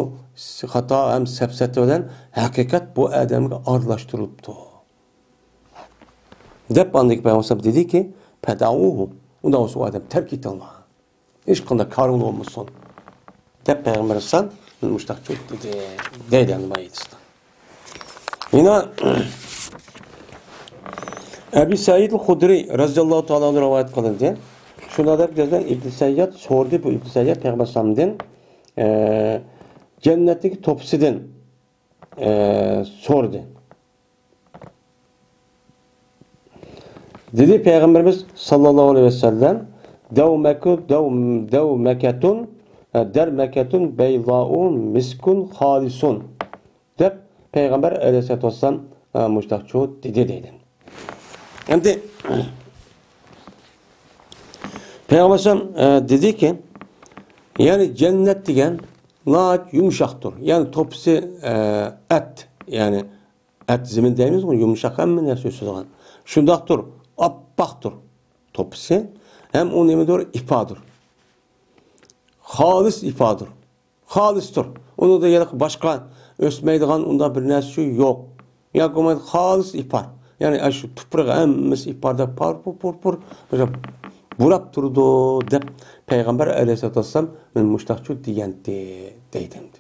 خاتا ھەم سەپسەتە بىلەن ھەقىقەت بۇ ئادەمگە ئارىلاشتۇرۇلۇپتۇ. دەپ ئاندىن كېيىن پەيغەمبەر دېدىكى، پەدەئۇھۇ، ئۇنداق بولسا ئۇ ئادەم تەرك ئېتىڭلار. ھېچقانداق كارىڭلار بولمىسۇن. دەپ پەيغەمبەر ئەلەيھىسسالام مۇشتاق دېدى. دەيدۇ ئەمدى ما ھەدىستە. يەنە ئەبى سەئىد خۇدرى رەزىياللاھۇ تائالا ئەنھۇ رىۋايەت قىلىندى. شۇنداق دەپ يازغان ئىبن سەيياد سورىدى، بۇ ئىبن سەيياد پەيغەمبەر ئەلەيھىسسالامدىن، ئە، جەننەتتىكى توپىسىدىن، ئە، سورىدى. دېدى پەيغەمبىرىمىز ساللاللاھۇ ئەلەيھى ۋەسەللەم، دەۋمەكۇ-، دەۋ-، دەۋمەكەتۇن، ئە، دەرمەكەتۇن بەيزائۇ مىسكۇن خالىسۇن. دەپ پەيغەمبەر ئەلەيھىسسالاتۇ ۋەسسالام، ئە، مۇشتاقچۇ دېدى دەيدۇ. ئەمدى پەيغەمبەر ئەلەيھىسسالام، ئە، دېدىكى، يەنى جەننەت دېگەن ناھايىتى يۇمشاقتۇر. يەنى توپىسى، ئە، ئەت، يەنى ئەت زېمىن دەيمىزغۇ، يۇمشاق ھەممە نەرسە ئۆسىدىغان. شۇنداقتۇر، ئاپئاقتۇر توپىسى. ھەم ئۇ نېمىدۇر؟ ئىپادۇر. خالىس ئىپادۇر. خالىستۇر. ئۇنىڭدا يەنە باشقا ئۆسمەيدىغان ئۇنداق بىر نەرسە يوق. ياكى بولمايدۇ، خالىس ئىپار. يەنى ئاشۇ تۇپرىقى ھەممىسى ئىپاردەك پار، پۇر، پۇر، پۇر، بۇراپ تۇرىدۇ دەپ پەيغەمبەر ئەلەيھىسسالاتۇ ۋەسسالام مەن مۇشتاقچۇ دېگەنتى دەيدۇ ئەمدى.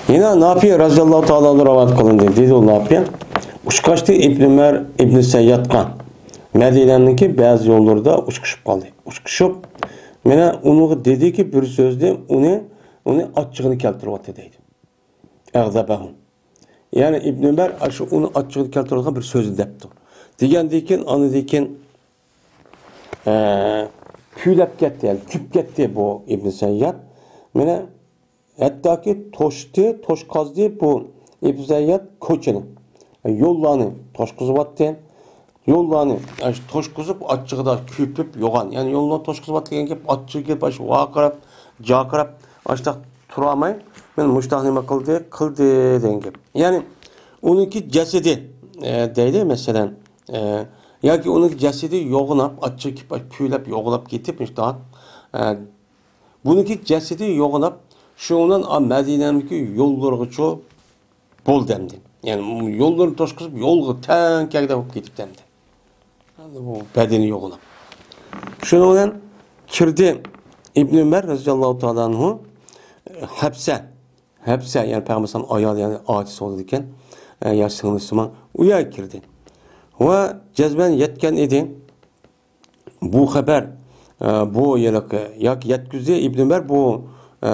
يەنە نافىئ رەزىياللاھۇ تائالا ئەنھۇ رىۋايەت قىلىندى. دېدى ئۇ نافىئ، ئۇچقاچتى ئىبنى ئۆمەر ئىبنى سەييادقا، مەدىنەنىڭكى بەزى يوللىرىدا ئۇچقۇشۇپ قالدى. ئۇچقۇشۇپ، مانا ئۇنىڭغا دېدىكى بىر سۆزنى ئۇنى، ئۇنى ئاچچىقىنى كەلتۈرۈۋاتتى دەيدۇ. ئەغزەبەھۇ. يەنى ئىبن ئۆمەر ئاشۇ ئۇنى ئاچچىقىنى كەلتۈرىدىغان بىر سۆزنى دەپتۇ. دېگەندىن كېيىن، ئاندىن كېيىن، ئە، كۈيلەپ كەتتى، يەنى كۈلۈپ كەتتى بۇ ئىبن سەيياد. مانا ھەتتاكى توشتى، توشقازدى بۇ ئىبن سەيياد كوچىنى، يوللارنى توشقۇزۇۋاتتى. يوللارنى، ئاشۇ توشقۇزۇپ، ئاچچىقىدا كۆپۈپ يوغان. يەنى يوللارنى توشقۇزۇۋاتىدىغان گەپ، ئاچچىقى كېلىپ، ئاشۇ ۋارقىراپ، جارقىراپ، ئاشۇنداق تۇرالماي، مەن مۇشتاق نېمە قىلدى، قىلدى دېگەن گەپ. يەنى ئۇنىڭكى جەسىتى، ئە، دەيدۇ، مەسىلەن، ئە، ياكى ئۇنىڭكى جەسىتى يوغىناپ، ئاچچىقى كېلىپ، كۈيلەپ، يوغىناپ كېتىپ، مۇشتاق، ئە، بۇنىڭكى جەسىتى يوغىناپ، شۇنىڭ بىلەن، ئا، مەدىنەنىڭكى يوللىرىغىچۇ بولدى ئەمدى. يەنى يوللىرىنى توشقۇزۇپ، يولغا تەڭ كەلگۈدەك بولۇپ كېتىپتۇ ئەمدى. ئەمدى بۇ بەدىنى يوغىناپ. شۇنىڭ بىلەن كىردى ئىبن ئۆمەر رەزىياللاھۇ تائالا ئەنھۇ ھەپسە. ھەپسە، يەنى پەيغەمبەر ئايال، يەنى ئاچىسى بولىدىكەن، ئە، يا سىڭلىسىمان، ئۇ يەرگە كىردى. ۋە جەزمەن يەتكەن ئىدى. بۇ خەۋەر، ئە، بۇ يەنە ياكى يەتكۈزدى، ئىبن ئۆمەر بۇ، ئە،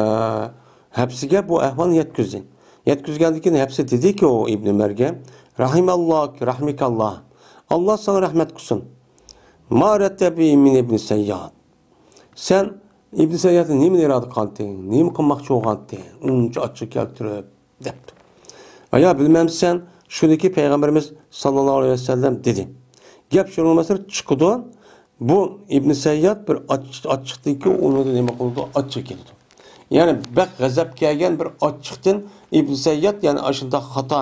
ھەپسىگە بۇ ئەھۋالنى يەتكۈزدى. يەتكۈزگەندىن كېيىن ھەپسە دېدىكى ئۇ ئىبن ئۆمەرگە، رەھىمەللاھ، رەھمىكەللاھ. ئاللاھ ساڭا رەھمەت قىلسۇن. ما ئەرەدتە بى مىن ئىبن سەيياد. سەن ئىبن سەييادنى نېمىنى ئىرادە قىلغانتىڭ؟ نېمە قىلماقچى بولغانتىڭ؟ ئۇنچە ئاچچىق كەلتۈرۈپ. دەپتۇ. ئايا، بىلمەمسەن، شۇنىكى پەيغەمبىرىمىز ساللاللاھۇ ئەلەيھى ۋەسەللەم دېدى. گەپ شۇنىڭغا مەسىلە چىقىدۇ. بۇ ئىبن سەيياد بىر ئاچ-، ئاچچىقتىن كېيىن ئۇنىڭدا نېمە قىلىدۇ؟ ئاچچىق كېلىدۇ. يەنى بەك غەزەپ كەلگەن بىر ئاچچىقتىن ئىبن سەيياد، يەنى ئاشۇنداق خاتا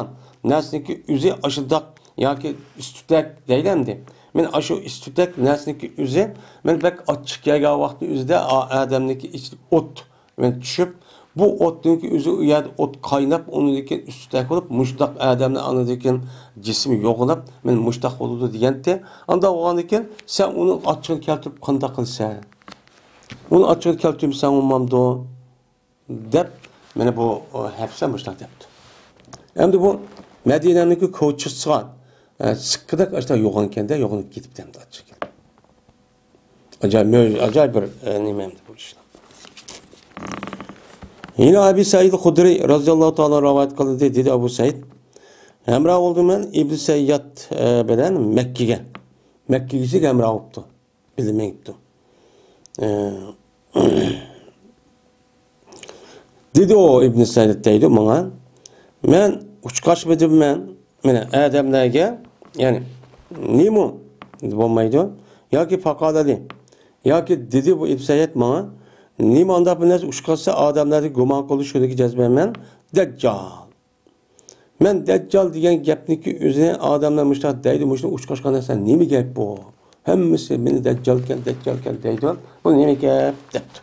نەرسىنىڭكى ئۆزى ئاشۇنداق ياكى ئىستۈتەك دەيلى ئەمدى. مەن ئاشۇ ئىستۈتەك نەرسىنىڭكى ئۆزى، مەن بەك ئاچچىق كەلگەن ۋاقىتنىڭ ئۆزىدە ئا-، ئادەمنىڭكى ئىچىدە ئوت مەن چۈشۈپ، بۇ ئوتنىڭكى ئۆزى، ئۇ يەردە ئوت قايناپ، ئۇنىڭدىن كېيىن ئۈستىدەك بولۇپ، مۇشتاق ئادەمنى ئاندىن كېيىن جىسمى يوغىناپ، مەن مۇشتاق بولىدۇ دېگەنتى. ئانداق بولغاندىن كېيىن، سەن ئۇنىڭ ئاچچىقىنى كەلتۈرۈپ قانداق قىلىسەن؟ ئۇنىڭ ئاچچىقىنى كەلتۈرمىسەڭ بولمامدۇ؟ دەپ، مانا بۇ، ئە، ھەپسە مۇشتاق دەپتۇ. ئەمدى بۇ مەدىنەنىڭكى كوچىسىغا، ئە، سىككىدەك ئاشۇنداق يوغانكەندە، يوغىنىپ كېتىپتۇ ئەمدى ئاچچىق كېلىپ. ئاجايىپ، ئاجايىپ بىر، ئە، نېمە ئەمدى بۇ ئىشلار. يەنە ئەبى سەئىد خۇدرى رەزىياللاھۇ تائالا رىۋايەت قىلدى، دېدى ئەبۇ سەئىد، ھەمراھ بولدۇم مەن ئىبن سەيياد، ئە، بىلەن مەككىگە. مەككىگىچە ھەمراھ بوپتۇ. بىلمەيتتۇ. ئە، دېدى ئۇ ئىبن سەيياد دەيدۇ ماڭا، مەن ئۇچقاچمىدىم مەن، مانا ئادەملەرگە، يەنى نېمە بولمايدۇ؟ ياكى فەقالە لى، ياكى دېدى بۇ ئىبن سەيياد ماڭا، نېمە ئانداق بىر نەرسە ئۇچقاچسا ئادەملەردە گۇمان قىلىدۇ، شۇنىڭكى جەزمەن مەن دەججال. مەن دەججال دېگەن گەپنىكى ئۆزىنى ئادەملەر مۇشۇنداق دەيدۇ، مۇشۇنى ئۇچقاچقان نەرسە نېمە گەپ بۇ؟ ھەممىسى مېنى دەججالكەن، دەججالكەن دەيدۇ. بۇ نېمە گەپ؟ دەپتۇ.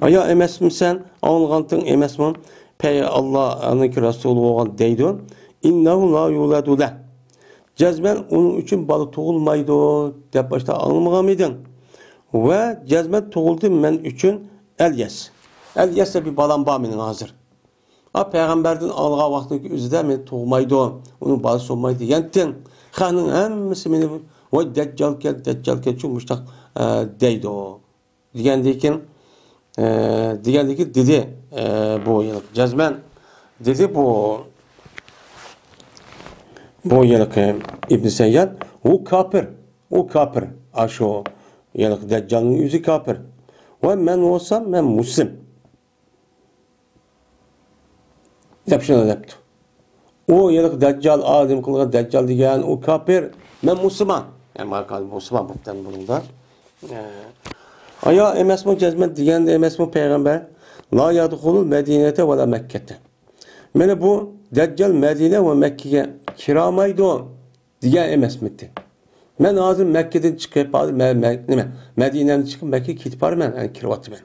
ئايا ئەمەسمۇ سەن؟ ئاڭلىغانتىڭ ئەمەسمۇ؟ پەي ئاللا، ئانىڭكى رەسۇلى بولغان دەيدۇ. ئىننەھۇ لا يۇلەدۇ لەھ. جەزمەن ئۇنىڭ ئۈچۈن بالا تۇغۇلمايدۇ دەپ باشتا ئاڭلىمىغانمىدىڭ؟ ۋە جەزمەن تۇغۇلدى مەن ئۈچۈن ئەليەس. ئەليەس دەپ بىر بالام بار مېنىڭ ھازىر. ئا، پەيغەمبەردىن ئالغان ۋاقتىدىكى ئۆزىدە مېنى تۇغمايدۇ، ئۇنىڭ بالىسى بولمايدۇ دېگەنتىڭ، خەقنىڭ ھەممىسى مېنى، ۋاي، دەججالكەن، دەججالكەن، چۇ مۇشتاق، ئە، دەيدۇ. دېگەندىن كېيىن، ئە، دېگەندىن كېيىن دېدى، ئە، بۇ يىل جەزمەن دېدى بۇ، بۇ يىلقى ئىبن سەيياد، ئۇ كاپىر، ئۇ كاپىر، ئاشۇ يىلقى دەججالنىڭ ئۆزى كاپىر. ۋە مەن بولسام، مەن مۇسلىم. دەپ شۇنداق دەپتۇ. ئۇ ھېلىقى دەججال، ئادەم قىلغان دەججال دېگەن، ئۇ كاپىر، مەن مۇسۇلمان. يەنى مۇسۇلمان بوپتىمەن بۇنىڭدا. ئايا ئەمەسمۇ جەزمەن دېگەندە ئەمەسمۇ پەيغەمبەر؟ لا يەدخۇلۇل مەدىنەتە ۋەلا مەككەتە. مانا بۇ دەججال مەدىنە ۋە مەككىگە كىرالمايدۇ دېگەن ئەمەسمىتى؟ مەن ھازىر مەككىدىن چىقىپ، ھازىر مە-، مە-، نېمە، مەدىنەدىن چىقىپ مەككىگە كېتىپ بارىمەن، يەنى كىرىۋاتىمەن.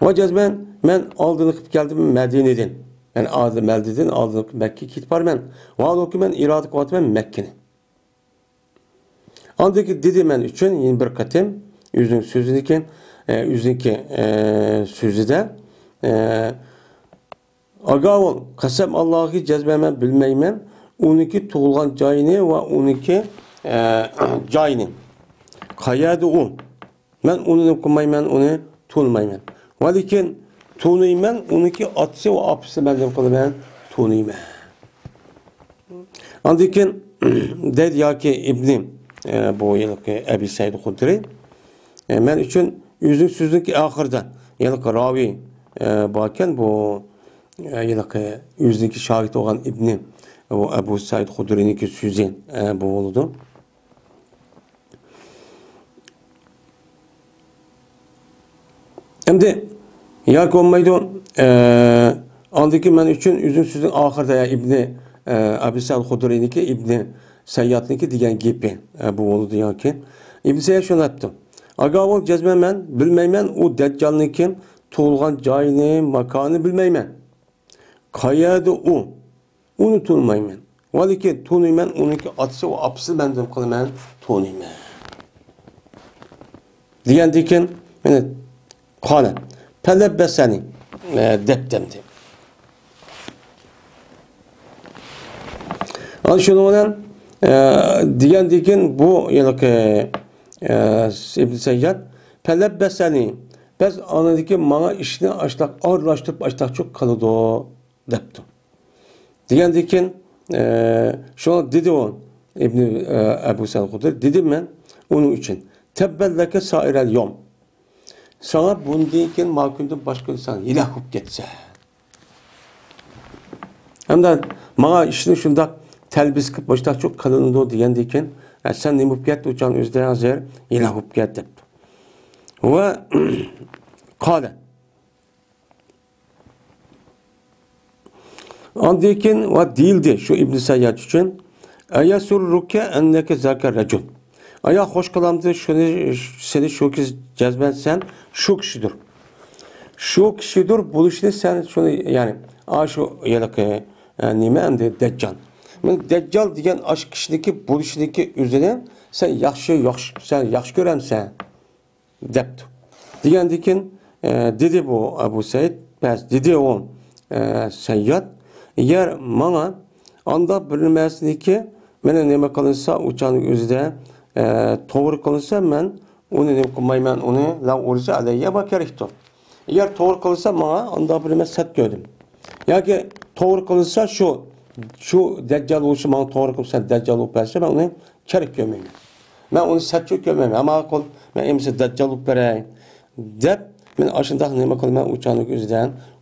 ۋە جەزمەن مەن ئالدىنقى كېلىپ كەلدىم مەدىنىدىن. يەنى ئالدى-، مەدىنىدىن ئالدىنقى مەككىگە كېتىپ بارىمەن. ۋاھالۇكى مەن ئىرادە قىلىۋاتىمەن مەككىنى. ئاندىن كېيىن دېدى مەن ئۈچۈن يەنە بىر قېتىم ئۆزىنىڭ سۆزىدىكى، ئە، ئۆزىنىڭكى، ئە، سۆزىدە، ئە، ئاگاۋۇل، قەسەم ئاللاھى جەزمەن مەن بىلمەيمەن ئۇنىڭكى تۇغۇلغان جايىنى ۋە ئۇنىڭكى، ئە، جايىنى. قەيەردە ئۇ؟ مەن ئۇنى نېمە قىلمايمەن، ئۇنى تونۇمايمەن. ۋە لېكىن تونۇيمەن، ئۇنىڭكى ئاتىسى ۋە ئاپىسىنى مەن نېمە قىلىمەن، تونۇيمەن. ئاندىن كېيىن دەيدۇ ياكى ئىبنى، ئە، بۇ ھېلىقى ئەبى سەئىد خۇدرى، ئە، مەن ئۈچۈن ئۆزىنىڭ سۆزىنىڭكى ئاخىرىدا ھېلىقى راۋى، ئە، باركەن، بۇ، ئە، ھېلىقى ئۆزىنىڭكى شاگىرتى بولغان ئىبنى، بۇ ئەبۇ سەئىد خۇدرىنىڭكى سۆزى، ئە، بۇ بولىدۇ. ئەمدى ياكى بولمايدۇ، ئە، ئاندىكى مەن ئۈچۈن ئۆزىنىڭ سۆزىنىڭ ئاخىرىدا، يا ئىبنى، ئە، ئەبى سەئىد خۇدرىنىڭكى، ئىبنى سەييادنىڭكى دېگەن گېپى، ئە، بۇ بولىدۇ ياكى. ئىبنى سەيياد شۇنداق دەپتۇ. ئاگاۋۇل جەزمەن مەن بىلمەيمەن ئۇ دەججالنىڭكى تۇغۇلغان جايىنى، ماكانىنى بىلمەيمەن. قەيەردە ئۇ؟ ئۇنى تونۇمايمەن. ۋە لېكىن تونۇيمەن، ئۇنىڭكى ئاتىسى ۋە ئاپىسىنى مەن نېمە قىلىمەن، تونۇيمەن. دېگەندىن كېيىن، مانا، قالە، پەلەببەسەنى، ئە، دەپتىمدى. ئانا شۇنىڭ بىلەن، ئە، دېگەندىن كېيىن بۇ ھېلىقى، ئە، ئىبن سەيياد، پەلەببەسەنى، بەس ئاندىن كېيىن ماڭا ئىشنى ئاشتاق ئارىلاشتۇرۇپ ئاشتاقچۇ قىلىدۇ، دەپتۇ. دېگەندىن كېيىن، ئە، شۇڭا دېدى ئۇ، ئىبنى، ئە، ئەبۇ سەئىد خۇدرى، دېدىم مەن ئۇنىڭ ئۈچۈن، تەببەن لەكە سائىرەل يوم. ساڭا بۇندىن كېيىن ما كۈندىن باشقا كۈن سەن ھېلاك بولۇپ كەتسە. ھەمدە ماڭا ئىشنى شۇنداق تەلبىس قىلىپ مۇشتاقچۇ قىلىنىدۇ دېگەندىن كېيىن، ئە، سەن نېمە بولۇپ كەت، ئۇ چاغ ئۆزىدە ھازىر ھېلاك بولۇپ كەت، دەپتۇ. ۋە قالە. ئاندىن كېيىن ۋە دېيىلدى شۇ ئىبن سەيياد ئۈچۈن، ئەيەسۇررۇكە ئەننەكە زاكە رەجۇل. ئايا خوش قىلامدۇ شۇنى، سېنى شۇ كىشى جەزمەن سەن شۇ كىشىدۇر. شۇ كىشىدۇر بولۇشنى سەن شۇنى، يەنى، ئا، شۇ ھېلىقى، ئە، نېمە ئەمدى دەججال. مەن دەججال دېگەن ئاشۇ كىشىنىڭكى بولۇشىنىڭكى ئۆزىنى سەن ياخشى، ياخشى، سەن ياخشى كۆرەمسەن؟ دەپتۇ. دېگەندىن كېيىن، ئە، دېدى بۇ ئەبۇ سەئىد، بەس، دېدى ئۇ، ئە، سەيياد، ئەگەر ماڭا ئانداق بىر نېمەسىنىكى مانا نېمە قىلىنسا، ئۇ چاغنىڭ ئۆزىدە، ئە، توغرا قىلىنسا، مەن ئۇنى نېمە قىلمايمەن، ئۇنى لا ئۇرزا ئەلەييە ما كەرەكتۇ. ئەگەر توغرا قىلىنسا، ماڭا ئانداق بىر نېمە سەت كۆردۈم. ياكى توغرا قىلىنسا، شۇ، شۇ دەججال بولسا، ماڭا توغرا قىلىپ سەن دەججال بولۇپ بەرسە، مەن ئۇنى كېرەك كۆرمەيمەن. مەن ئۇنى سەتچۇ كۆرمەيمەن. ماڭا قىل، مەن ئەمىسە دەججال بولۇپ بېرەي، دەپ، مەن ئاشۇنداق نېمە قىلىمەن، ئۇ چاغنىڭ ئۆزىدە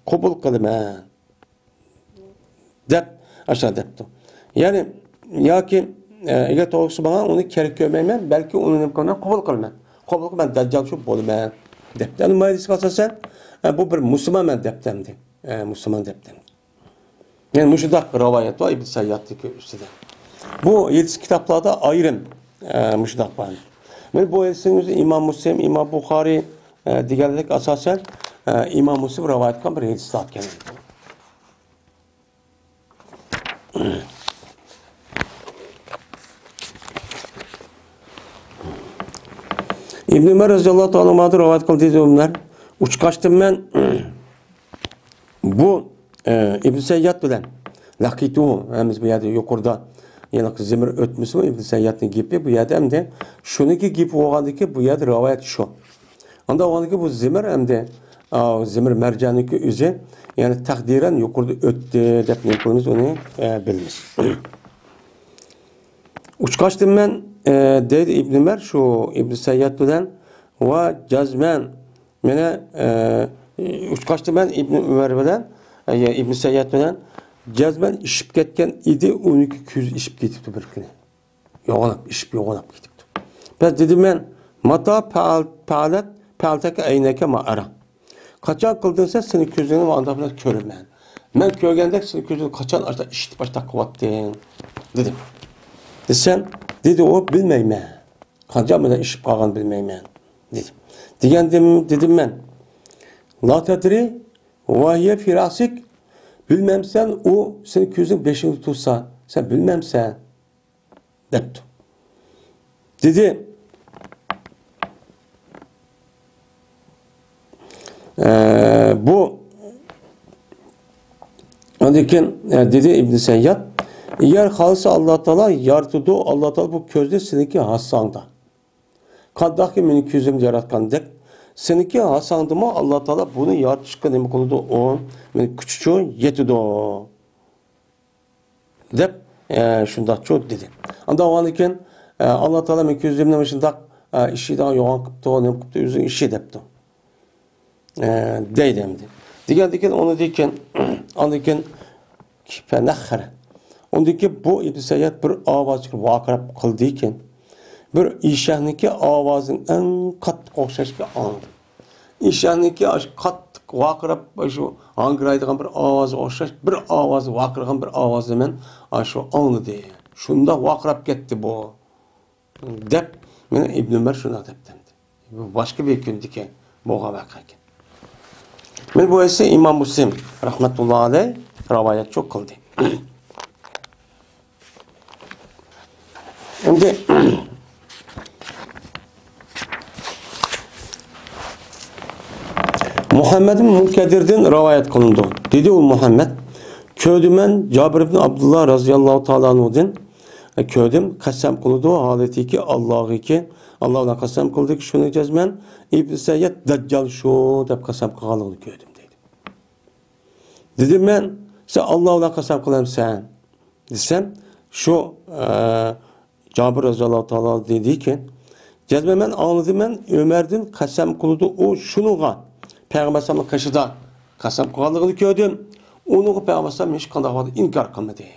قوبۇل قىلىمەن، دەپ، ئاشۇنداق دەپتۇ. يەنى، ياكى، ئە، ئەگەر توغرىسى ماڭا ئۇنى كېرەك كۆرمەيمەن، بەلكى ئۇنى نېمە قىلىمەن، قوبۇل قىلىمەن. قوبۇل قىلىپ، مەن دەججال شۇ بولىمەن، دەپتۇ. يەنى مايلىسىغا ئاساسەن، ئە، بۇ بىر مۇسۇلمان مەن دەپتۇ ئەمدى. ئە، مۇسۇلمان دەپتۇ. يەنى مۇشۇنداق رىۋايەت بار ئىبن سەييادتىكى ئۈستىدە. بۇ ھەدىس كىتابلاردا ئايرىم، ئە، مۇشۇنداق بار. مانا بۇ ھەدىسنىڭ ئۆزى ئىمام مۇسلىم، ئىمام بۇخارى، ئە، دېگەنلىك ئاساسەن، ئە، ئىمام مۇسلىم رىۋايەت قىلغان بىر ھەدىسلەر ئىكەن. ئىبن ئۆمەر رەزىياللاھۇ تائالا ئانھۇدىن رىۋايەت قىلدى، دېدى ئۆمەر. ئۇچقاچتىم مەن بۇ، ئە، ئىبن سەيياد بىلەن لەقىتۇھۇ، ھەممىمىز بۇ يەردە يۇقىرىدا يەنە زىمىر ئۆتمىسىمۇ، ئىبن سەييادنىڭ گېپى بۇ يەردە ئەمدى شۇنىڭكى گېپى بولغاندىكىن بۇ يەردە رىۋايەت شۇ. ئاندىن بولغاندىكىن بۇ زىمىر ئەمدى، ئا، زىمىر مەرجاننىڭكى ئۆزى، يەنى تەقدىرەن يۇقىرىدا ئۆتتى دەپ نېمە قىلىمىز، ئۇنى، ئە، بىلىمىز. ئۇچقاچتىم مەن، ئە، دەيدۇ ئىبن ئۆمەر شۇ ئىبن سەيياد بىلەن ۋە جەزمەن مېنى، ئە، ئۇچقاچتىم مەن ئىبن ئۆمەر بىلەن، ئە، ئىبن سەيياد بىلەن جەزمەن ئىششىپ كەتكەن ئىدى، ئۇنىڭكى كۆزى ئىششىپ كېتىپتۇ بىر كۈنى. يوغىناپ، ئىششىپ يوغىناپ كېتىپتۇ. بەس دېدىم مەن، ماتا پەئەلتەكە ئەينەكە ما ئەرا. قاچان قىلدىڭ سەن، سېنىڭ كۆزۈڭنى مەن ئانداق بىلەن كۆرىمەن. مەن كۆرگەندەك سېنىڭ كۆزۈڭنى قاچان ئاشتا ئىششىتىپ ئاشتا قىلىۋەتتىڭ؟ دېدىم. دېسەم، دېدى ئۇ، بىلمەيمەن. قاچان بىلەن ئىششىپ قالغان بىلمەيمەن، دېدى. دېگەندىم، دېدىم مەن، لا تەدرى ۋە ھىيە فى رەسىك، بىلمەمسەن، ئۇ سېنىڭ كۆزۈڭ بېشىڭدا تۇرسا، سەن بىلمەمسەن. دەپتۇ. دېدى، ئە، بۇ، ئاندىن كېيىن، ئە، دېدى ئىبن سەيياد، ئەگەر خالىسا ئاللا تائالا يارىتىدۇ، ئاللا تائالا بۇ كۆزنى سېنىڭكى ھاساڭدا. قانداقكى مېنىڭ كۆزۈمنى ياراتقاندەك، سېنىڭكى ھاساڭدىمۇ ئاللا تائالا بۇنى يارىتىشقا نېمە قىلىدۇ، ئۇ مېنىڭ كۈچ ئۈچۈن يېتىدۇ. دەپ، ئە، شۇنداقچۇ دېدى. ئاندىن ئاۋۋالدىن كېيىن، ئە، ئاللا تائالا مېنىڭ كۆزۈمنى مۇشۇنداق، ئە، ئىششىيدىغان يوغان قىپتۇ، نېمە قىپتۇ، ئۆزىنىڭ ئىشى دەپتۇ. ئە، دەيدۇ ئەمدى. دېگەندىن كېيىن، ئۇنىڭدىن كېيىن، ئاندىن كېيىن، فەنەخخەرە. ئۇندىن كېيىن بۇ ئىبن سەيياد بىر ئاۋاز چىقىرىپ ۋارقىراپ قىلدىكەن. بىر ئېشەكنىڭكى ئاۋازىنىڭ ئەڭ قاتتىق ئوخشاشكى ئاڭلىدىم. ئىشاننىڭكى ئاشۇ قاتتىق ۋارقىراپ، ئاشۇ ھاڭگىرايدىغان بىر ئاۋازغا ئوخشاش، بىر ئاۋاز، ۋارقىرىغان بىر ئاۋازنى مەن ئاشۇ ئاڭلىدىم. شۇنداق ۋارقىراپ كەتتى بۇ، دەپ، مېنى ئىبن ئۆمەر شۇنداق دەپتىمدى. بۇ باشقا بىر كۈندىكى بولغان ۋەقە ئىكەن. مەن بۇ ھەدىسنى ئىمام مۇسلىم رەھمەتۇللا ئەلەيھ رىۋايەتچۇ قىلدى. ئەمدى مۇھەممەد ئىبن مۇنكەدىردىن رىۋايەت قىلىنىدۇ. دېدى ئۇ مۇھەممەد، كۆردۈم مەن جابىر ئىبن ئابدۇللا رەزىياللاھۇ تائالا ئەنھۇدىن، كۆردۈم، قەسەم قىلىدۇ، ھالىتىكى ئاللاھىكى، ئاللا بىلەن قەسەم قىلدىكى، شۇنى جەزمەن ئىبن سەيياد دەججال شۇ دەپ قەسەم قىلغانلىقىنى كۆردۈم دەيدۇ. دېدىم مەن، سەن ئاللا بىلەن قەسەم قىلامسەن؟ دېسەم، شۇ، ئە، جابىر رەزىياللاھۇ تائالا دېدىكى، جەزمەن مەن ئاڭلىدىم، مەن ئۆمەردىن قەسەم قىلىدۇ، ئۇ شۇنىڭغا پەيغەمبەر ئەلەيھىسسالامنىڭ قېشىدا قەسەم قىلغانلىقىنى كۆردۈم. ئۇنىڭغا پەيغەمبەر ئەلەيھىسسالام ھېچقانداق ۋاقىتتا ئىنكار قىلمىدى.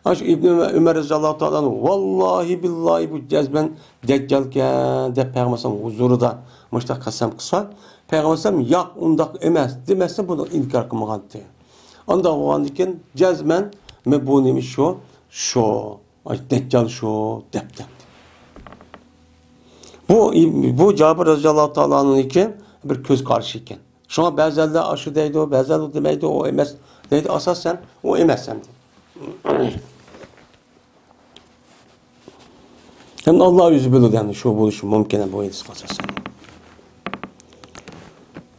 ئاشۇ ئىبن ئۆمەر، ئۆمەر رەزىياللاھۇ تائالا ئەنھۇ، ۋاللاھى بىللاھى بۇ جەزمەن دەججالكەن دەپ پەيغەمبەر ئەلەيھىسسالام ھۇزۇرىدا مۇشۇنداق قەسەم قىلسا، پەيغەمبەر ئەلەيھىسسالام ياق، ئۇنداق ئەمەس دېمەستىن بۇنى ئىنكار قىلمىغانتى. ئانداق بولغاندىكىن جەزمەن مەن بۇ نېمە شۇ، شۇ، ئاي، دەججال شۇ دەپتۇ. بۇ، بۇ جابىر رەزىياللاھۇ تائالا ئەنھۇنىڭكى بىر كۆز قارىشى ئىكەن. شۇڭا بەزەنلەر ئاشۇ دەيدۇ، بەزەنلەر دېمەيدۇ، ئۇ ئەمەس دەيدۇ. ئاساسەن ئۇ ئەمەس ئەمدى. ھەم ئاللا ئۆزى بىلىدۇ، يەنى شۇ بولۇشى مۇمكىن بۇ ھەدىسكە ئاساسەن.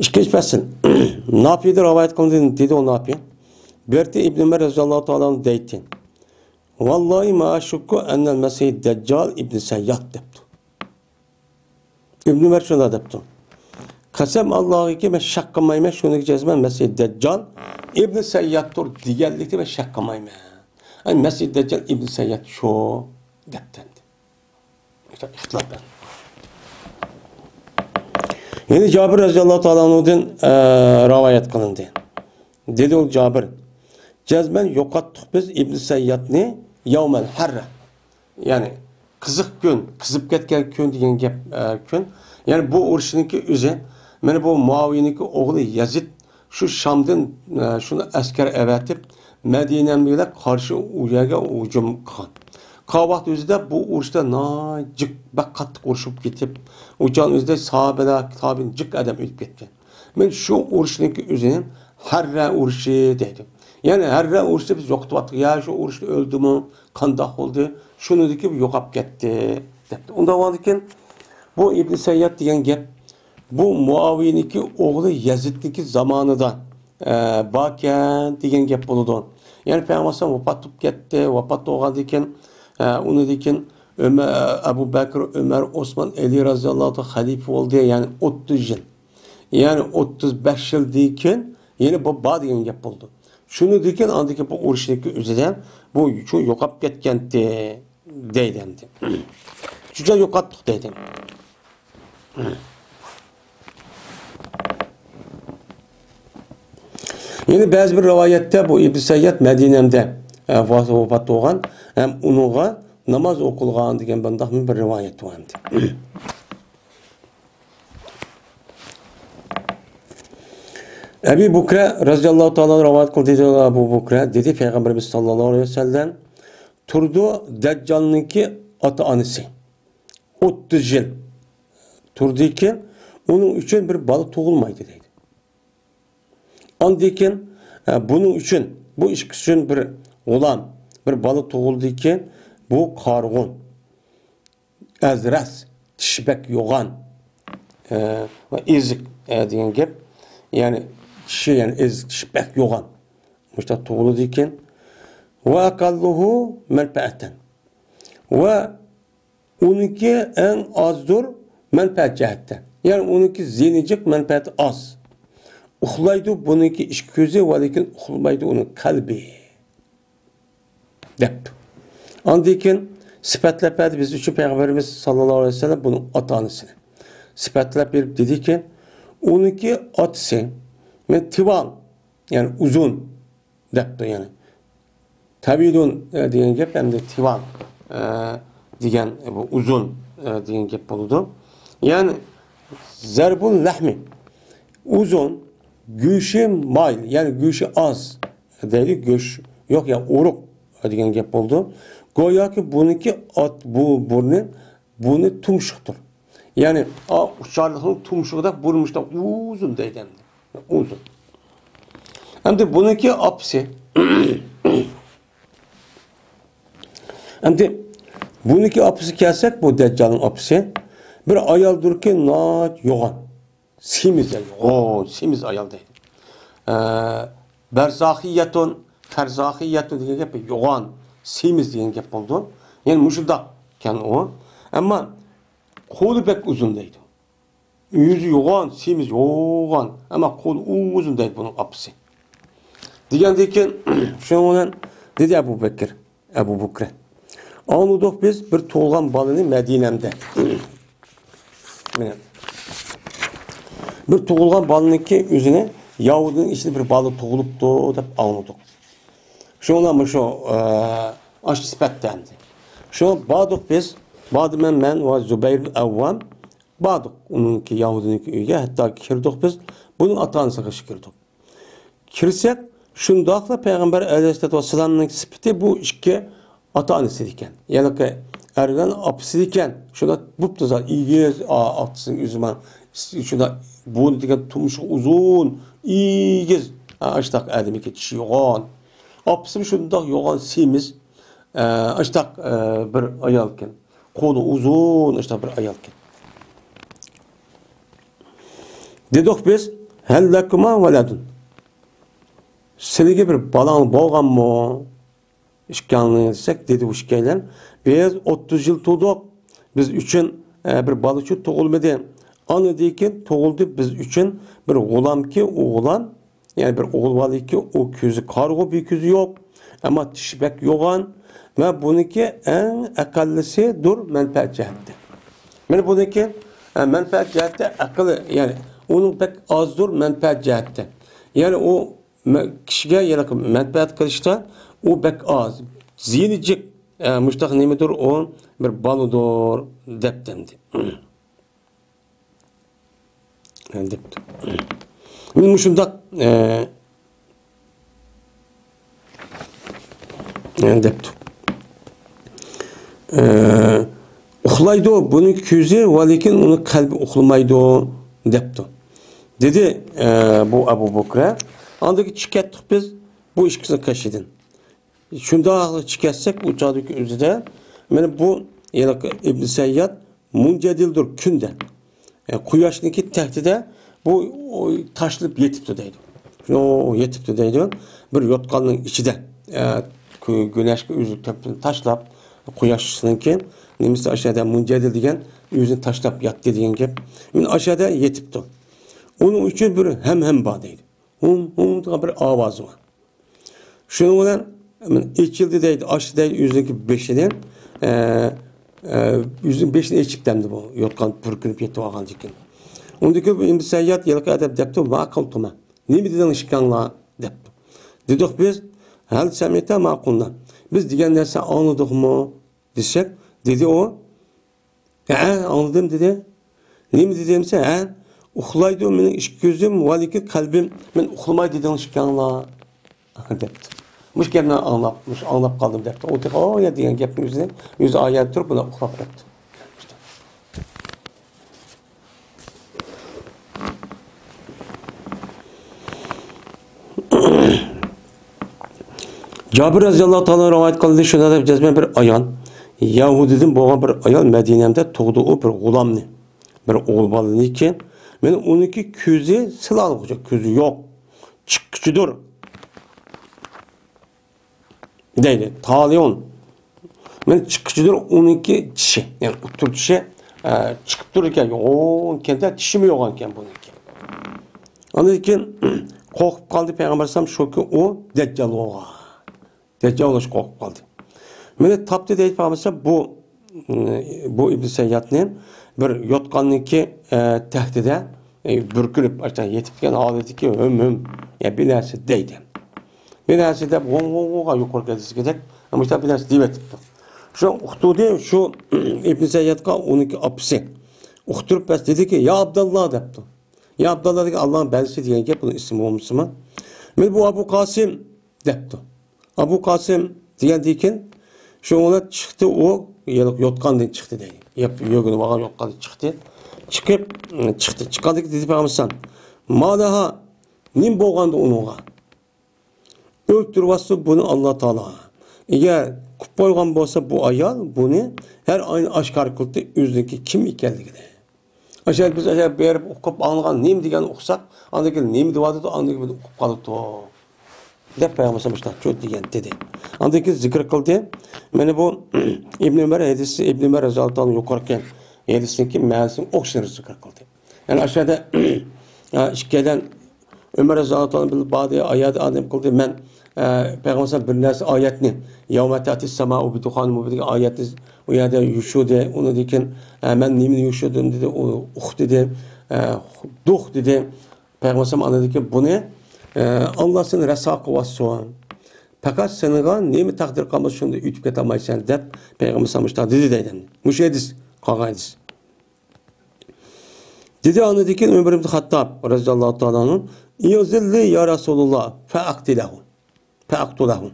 ئىككىنچى پەسىل. نافىدىن رىۋايەت قىلىندى، دېدى ئۇ نافى. بىرتى ئىبن ئۆمەر رەزىياللاھۇ تائالا ئەنھۇ دەيتتى. ۋاللاھى ما ئەشۇككۇ ئەننەل مەسىھى دەججال ئىبن سەيياد دەپتۇ. ئىبن ئۆمەر شۇنداق دەپتۇ. قەسەم ئاللاغىكى، مەن شەك قىلمايمەن، شۇنىڭغا جەزمەن مەسىھ دەججال ئىبن سەييادتۇر دېگەنلىكتە مەن شەك قىلمايمەن. ئەي، مەسىھ دەججال ئىبن سەيياد شۇ دەپتەندى. ئىختىلاپ بار. يەنە جابىر رەزىياللاھۇ تائالا ئەنھۇدىن، ئە، رىۋايەت قىلىندى. دېدى ئۇ جابىر، جەزمەن يوقاتتۇق بىز ئىبن سەييادنى يەۋمەل ھەررە. يەنى قىزىق كۈن، قىزىپ كەتكەن كۈن دېگەن گەپ، ئە، كۈن. يەنى بۇ ئۇرۇشنىڭكى ئۆزى، مانا بۇ مۇئاۋىيەنىڭكى ئوغلى يەزىد شۇ شامدىن، ئە، شۇنى ئەسكەر ئەۋەتىپ، مەدىنە بىلەن قارشى ئۇ يەرگە ھۇجۇم قىلغان. قالغان ۋاقىت ئۆزىدە بۇ ئۇرۇشتا ناھايىتى جىق، بەك قاتتىق ئۇرۇش بولۇپ كېتىپ، ئۇ چاغنىڭ ئۆزىدە ساھابىلەر، تابىئىن جىق ئادەم ئۆلۈپ كەتكەن. مانا شۇ ئۇرۇشنىڭكى ئۆزىنى ھەررە ئۇرۇشى دەيدۇ. يەنى ھەررە ئۇرۇشى بىز يوقىتىۋاتتۇق. يا شۇ ئۇرۇشتا ئۆلدىمۇ؟ قانداق بولدى؟ شۇنىڭدىكى يوقاپ كەتتى، دەپتۇ. ئۇنداق بولغاندىكىن، بۇ ئىبن سەيياد دېگەن گەپ، بۇ مۇئاۋىيىنىڭكى ئوغلى يەزىدنىڭكى زامانىدا، ئە، باركەن دېگەن گەپ بولىدۇ. يەنى پەيغەمبەر ئەلەيھىسسالام ۋاپات بولۇپ كەتتى، ۋاپات بولغاندىن كېيىن، ئە، ئۇنىڭدىن كېيىن ئۆمەر، ئەبۇ بەكرى، ئۆمەر، ئوسمان، ئەلى رەزىياللاھۇ تائالا خەلىپە بولدى، يەنى ئوتتۇز يىل. يەنى ئوتتۇز بەش يىلدىن كېيىن يەنە بۇ بار دېگەن گەپ بولىدۇ. شۇنىڭدىن كېيىن، ئاندىن كېيىن بۇ ئۇرۇشنىڭكى ئۆزىدە بۇ شۇ يوقاپ كەتكەنتى دەيدۇ ئەمدى. شۇنچە يوقاتتۇق دەيدۇ. يەنە بەزى بىر رىۋايەتتە بۇ ئىبن سەيياد مەدىنەمدە، ئە، ۋاپات، ۋاپات بولغان ھەم ئۇنىڭغا ناماز ئوقۇلغان دېگەن بۇنداق بىر رىۋايەت بار ئەمدى. ئەبى بۇكرە رەزىياللاھۇ تائالا رىۋايەت قىلدى، دېدى ئەبۇ بۇكرە، دېدى پەيغەمبىرىمىز ساللاللاھۇ ئەلەيھى ۋەسەللەم، تۇرىدۇ دەججالنىڭكى ئاتا-ئانىسى. ئوتتۇز يىل تۇردىكىن، ئۇنىڭ ئۈچۈن بىر بالا تۇغۇلمايدۇ دەيدۇ. ئاندىن كېيىن، ئە، بۇنىڭ ئۈچۈن، بۇ ئىككىسى ئۈچۈن بىر غۇلام، بىر بالا تۇغۇلدىكىن، بۇ قارىغۇن، ئەزرەس، چىشى بەك يوغان، ئە، ۋە ئېزىك، ئە، دېگەن گەپ. يەنى چىشى، يەنى ئېزىك، چىشى بەك يوغان. مۇشۇنداق تۇغۇلىدىكەن. ۋە ئەقەللۇھۇ مەنپەئەتەن. ۋە ئۇنىڭكى ئەڭ ئازدۇر مەنپەئەت جەھەتتە. يەنى ئۇنىڭكى زىيىنى جىق، مەنپەئەتى ئاز. ئۇخلايدۇ بۇنىڭكى ئىككى كۆزى، ۋە لېكىن ئۇخلىمايدۇ ئۇنىڭ قەلبى. دەپتۇ. ئاندىن كېيىن سۈپەتلەپ بەردى بىز ئۈچۈن پەيغەمبىرىمىز ساللاللاھۇ ئەلەيھى ۋەسەللەم بۇنىڭ ئاتا-ئانىسىنى. سۈپەتلەپ بېرىپ دېدىكى، ئۇنىڭكى ئاتىسى، مەن تىۋال، يەنى ئۇزۇن دەپتۇ، يەنى. تەۋىلۇن، ئە، دېگەن گەپ ئەمدى تىۋال، ئە، دېگەن، بۇ ئۇزۇن، ئە، دېگەن گەپ بولىدۇ. يەنى زەربۇل لەھمى، ئۇزۇن، گۆشى مايىل، يەنى گۆشى ئاز دەيدۇ، گۆش يوق، يا ئۇرۇق دېگەن گەپ بولىدۇ. گوياكى بۇنىڭكى ئات، بۇ بۇرنى، بۇنى تۇمشۇقتۇر. يەنى، ئا، ئۇچارلىقنىڭ تۇمشۇقىدەك بۇرنى مۇشۇنداق ئۇزۇن دەيدۇ ئەمدى. ئۇزۇن. ئەمدى بۇنىڭكى ئاپىسى. ئەمدى بۇنىڭكى ئاپىسى كەلسەك، بۇ دەججالنىڭ ئاپىسى بىر ئايالدۇركى، ناھايىتى يوغان. سېمىز، يوغان، سېمىز ئايال دەيدۇ. ئە، بەرزاخىيەتۇن، خەرزاخىيەتۇن دېگەن گەپ يوغان، سېمىز دېگەن گەپ بولىدۇ. يەنى مۇشۇنداق ئىكەن ئۇ. ئەمما قولى بەك ئۇزۇن دەيدۇ. يۈزى يوغان، سېمىز يوغان، ئەمما قولى ئۇزۇن دەيدۇ بۇنىڭ ئاپىسى. دېگەندىن كېيىن، شۇنىڭ بىلەن دېدى ئەبۇ بەكرى. ئەبۇ بۇكرە. ئاڭلىدۇق بىز بىر تۇغۇلغان بالىنى مەدىنەمدە. مانا. بىر تۇغۇلغان بالىنىڭكى ئۆزىنى ياھۇدىنىڭ ئىچىدە بىر بالا تۇغۇلۇپتۇ دەپ ئاڭلىدۇق. شۇڭا مۇشۇ، ئە، ئاشۇ سۈپەتتە ئەمدى. شۇ باردۇق بىز، باردىمەن مەن ۋە زۇبەير ئەۋۋام. باردۇق ئۇنىڭكى ياھۇدىنىڭكى ئۆيىگە، ھەتتا كىردۇق بىز. بۇنىڭ ئاتا-ئانىسىغا كىردۇق. كىرسەك، شۇنداقلا پەيغەمبەر ئەلەيھىسسالاتۇ ۋەسسالامنىڭ سۈپىتى بۇ ئىككى ئاتا-ئانىسى ئىكەن. يەنى ئەرلەرنىڭ ئاپىسى ئىكەن. شۇنداق بوپتۇ زادى، ئېگىز، ئا-، ئاتىسىنىڭ ئۆزى مانا شۇنداق بۇرنى دېگەن تۇمشۇق ئۇزۇن، ئېگىز، ئا، ئاشتاق ئادەم ئىكەن، چىشى يوغان. ئاپىسىمۇ شۇنداق يوغان، سېمىز، ئا، ئاشتاق، ئا، بىر ئايال ئىكەن. قولى ئۇزۇن، ئاشتاق بىر ئايال ئىكەن. دېدۇق بىز، «ھەل لەكۇما ۋەلەدۇن؟» سىلىگە بىر بالاڭ بولغانمۇ؟ ئىككىڭلار دېسەك، دېدى ئۇ ئىككىيلەن، «بىز ئوتتۇز يىل تۇردۇق، بىز ئۈچۈن، ئە، بىر بالا ئۈچۈن تۇغۇلمىدى. ئاندىن كېيىن تۇغۇلدى بىز ئۈچۈن بىر غۇلامكى، ئوغلان، يەنى بىر ئوغۇل بالىكى، ئۇ كۆزى قارىغۇ، بىر كۆزى يوق، ئەمما چىشى بەك يوغان ۋە بۇنىڭكى ئەڭ ئەقەللىسىدۇر مەنپەئەت جەھەتتە.» مانا بۇنىڭكى، ئە، مەنپەئەت جەھەتتە ئەقلى، يەنى ئۇنىڭ بەك ئازدۇر مەنپەئەت جەھەتتە. يەنى ئۇ مە-، كىشىگە يەنە مەنپەئەت قىلىشتا ئۇ بەك ئاز. زىيىنى جىق، ئە، مۇشتاق نېمىدۇر ئۇ بىر بالىدۇر دەپتۇ ئەمدى. دەپتۇ. مانا مۇشۇنداق، ئە، دەپتۇ. ئە، ئۇخلايدۇ بۇنىڭ كۆزى، ۋە لېكىن ئۇنىڭ قەلبى ئۇخلىمايدۇ دەپتۇ. دېدى، ئە، بۇ ئەبۇ بۇكرە. ئاندىن كېيىن چىقىپ كەتتۇق بىز بۇ ئىككىسىنىڭ قېشىدىن. شۇنداق چىقىپ كەتسەك، ئۇ چاغدىكى ئۆزىدە، مانا بۇ ھېلىقى ئىبن سەيياد مۇنجەدىلدۇر، كۈندە. ئە، قۇياشنىڭكى تەھتىدە بۇ، ئۇ، تاشلىنىپ يېتىپتۇ دەيدۇ. شۇ يېتىپتۇ دەيدۇ. بىر يوتقاننىڭ ئىچىدە، ئە، كۈ-، گۈنەشكە ئۆزى تەپتىن تاشلاپ، قۇياشنىڭكى نېمىسى ئاشۇ يەردە مۇنجەدىل دېگەن ئۆزىنى تاشلاپ ياتتى دېگەن گەپ. مانا ئاشۇ يەردە يېتىپتۇ. ئۇنىڭ ئۈچۈن بىر ھەم-ھەم بار دەيدۇ. ھۇم، ھۇم دېگەن بىر ئاۋازى بار. شۇنىڭ بىلەن ئېچىلدى دەيدۇ، ئاچتى دەيدۇ ئۆزىنىڭكى بېشىنى، ئە، ئە، ئۆزىنىڭ بېشىنى ئېچىپ دەمدى بۇ، يوتقان بۈركۈنۈپ يېتىۋالغاندىن كېيىن. ئۇندىن كېيىن ئىبن سەيياد ھېلىقى ئادەم دەپتۇ، ما قالتۇما، نېمە دېدىڭ ئىكەڭلار دەپتۇ. دېدۇق بىز، ھەل سەمىئتە ما قۇلنا، بىز دېگەن نەرسە ئاڭلىدۇقمۇ دېسەك، دېدى ئۇ، ھە، ئاڭلىدىم دېدى. نېمە دېدى دېسە، ھە، ئۇخلايدۇ مېنىڭ ئىككى كۆزۈم، ۋەلىكىن قەلبىم، مەن ئۇخلىماي دېدىڭ ئىكەڭلار دەپتۇ. مۇشۇ گەپنى ئاڭلاپ، مۇشۇ ئاڭلاپ قالدىم دەپتۇ. ئۇ تېخى ئايەت دېگەن گەپنى ئۆزىنى، ئۆزى ئايەت تۇرۇپ بۇنداق ئۇخلاپ قاپتۇ. جابىر رەزىياللاھۇ تائالا رىۋايەت قىلدى، شۇنداق دەپ جەزمەن بىر ئايال، يەھۇدىيدىن بولغان بىر ئايال مەدىنەمدە تۇغدى ئۇ بىر غۇلامنى، بىر ئوغۇل بالىنىكى. مانا ئۇنىڭكى كۆزى سىلالغۇچە، كۆزى يوق، چىققۇچىدۇر دەيدۇ. تالىيون. مانا چىققۇچىدۇر ئۇنىڭكى چىشى، يەنى ئۇتتۇر چىشى، ئە، چىقىپ تۇرىدىكەن. يوغان ئىكەن، چىشىمۇ يوغان ئىكەن بۇنىڭكى. ئاندىن كېيىن قورقۇپ قالدى پەيغەمبەر ئەلەيھىسسالام، شۇكى ئۇ دەججال بولغان. دەججال بولۇشقا قورقۇپ قالدى. مېنى تاپتى دەيدۇ پەيغەمبەر ئەلەيھىسسالام، بۇ، بۇ ئىبن سەييادنى بىر يوتقاننىڭكى، ئە، تەھتىدە، ئە، بۈركۈنۈپ، ئاشۇنداق يېتىپ كەتكەن ھالىتىدىكى ھۆم، ھۆم، يا بىر نەرسە دەيدۇ. بىر نەرسە دەپ، ۋوڭ، ۋوڭ، ۋوڭ، يۇقىرىقى ھەدىسكىدەك، مۇشۇنداق بىر نەرسە دېيىۋېتىپتۇ. شۇ ئۇقتۇردى، شۇ ئىبن سەييادقا ئۇنىڭكى ئاپىسى ئۇقتۇرۇپ بەس دېدىكى، يا ئابداللا دەپتۇ. يا ئابداللا دېگەن ئاللانىڭ بەندىسى دېگەن گەپ، بۇنىڭ ئىسمى بولمىسىمۇ. مانا بۇ ئەبۇ قاسىم دەپتۇ. ئەبۇ قاسىم دېگەندىن كېيىن، شۇ ئۇلار چىقتى، ئۇ يوتقاندىن چىقتى دەيدۇ. يەپ يۆگىنىپ ئالغان يوتقاندىن چىقتى. چىقىپ، چىقتى. چىققاندىن كېيىن دېدى پەيغەمبەر ئەلەيھىسسالام، ما لەھا، نېمە بولغاندا ئۇنىڭغا؟ ئۆلتۈرۈۋەتسۇن بۇنى ئاللا تائالا. ئەگەر قىلىپ قويغان بولسا بۇ ئايال بۇنى ھەر ئاينى ئاشكارا قىلدى، ئۆزىنىڭكى كىم ئىكەنلىكىنى. ئاشۇ بىز ئاشۇ بېرىپ ئوقۇپ ئاڭلىغان نېمە دېگەننى ئوقۇساق، ئاندىن كېيىن نېمە دېۋاتىدۇ، ئاندىن كېيىن ئوقۇپ قالىدۇ. دەپ پەيغەمبەر مۇشۇنداق دېگەن دېدى. ئاندىن كېيىن زىكىر قىلدى. مانا بۇ ئىبن ئۆمەر ھەدىسى، ئىبن ئۆمەر رەزىياللاھۇ تائالا يۇقىرىقى ھەدىسنىڭكى مەنىسىنى ئوخشىشىنى زىكىر قىلدى. يەنى ئاشۇ يەردە، ئىككىيلەن ئۆمەر رەزىياللاھۇ تائالا بىلەن باردى، ئايەتنى ئادەم قىلدى. مەن، ئە، پەيغەمبەر بىر نەرسە ئايەتنى، يەۋمە تەتىس سەمائۇ بىدۇخانىن مۇبىن دېگەن ئايەتنى ئۇ يەردە يوشۇردى. ئۇنىڭدىن كېيىن، ئە، مەن نېمىنى يوشۇردۇم دېدى، ئۇ ئۇھ دېدى، ئە، دۇخ دېدى. پەيغەمبەر ئاندىن كېيىن بۇنى، ئە، ئاللا سېنى رەسۋا قىلىۋاتسۇن. پەقەت سېنىڭغا نېمە تەقدىر قالمىسا شۇندا ئۆتۈپ كېتەلمەيسەن دەپ پەيغەمبەر مۇشۇنداق دېدى دەيدۇ. مۇشۇ ھەدىس، قالغان ھەدىس. دېدى ئاندىن كېيىن ئۆمەر ئىبن خەتتاب رەزىياللاھۇ تائالا ئەنھۇ، ئىزىن لى يا رەسۇلاللا، فەئەقتۇلەھۇ. فەئەقتۇلەھۇ.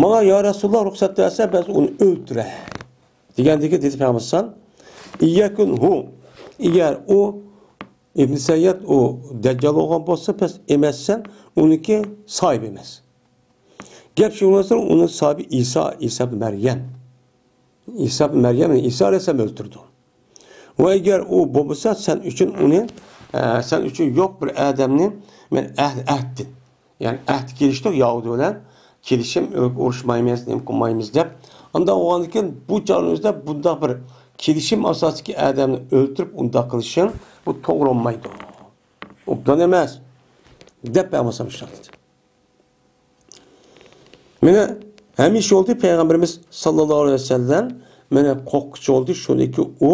ماڭا يا رەسۇلاللا رۇخسەت بەرسە، بەس ئۇنى ئۆلتۈرەي. دېگەندىن كېيىن دېدى پەيغەمبەر ئەلەيھىسسالام، ئىن يەكۇن ھۇ، ئەگەر ئۇ ئىبن سەيياد ئۇ دەججال بولغان بولسا، بەس ئەمەسسەن، ئۇنىڭكى ساھىبى ئەمەس. گەپ شۇ بولسا، ئۇنىڭ ساھىبى ئىسا، ئىسا ئىبن مەريەم. ئىسا ئىبن مەريەم، ئىسا ئەلەيھىسسالام ئۆلتۈردى. ۋە ئەگەر ئۇ بولمىسا، سەن ئۈچۈن ئۇنى، ئە، سەن ئۈچۈن يوق بىر ئادەمنى مەن ئەھ-، ئەھدتىن، يەنى ئەھد كېلىشتۇق يەھۇدىي بىلەن، كېلىشىم، ئۇرۇشمايمىز، نېمە قىلمايمىز دەپ. ئانداق بولغاندىن كېيىن بۇ چاغنىڭ ئۆزىدە بۇنداق بىر كېلىشىم ئاساسىدىكى ئادەمنى ئۆلتۈرۈپ ئۇنداق قىلىشىڭ، بۇ توغرا بولمايدۇ. ئوبدان ئەمەس دەپ پەيغەمبەر شۇنداق دېدى. مانا ھەمىشە بولدى پەيغەمبىرىمىز ساللاللاھۇ ئەلەيھى ۋەسەللەم، مانا قورققۇچى بولدى، شۇنىڭكى ئۇ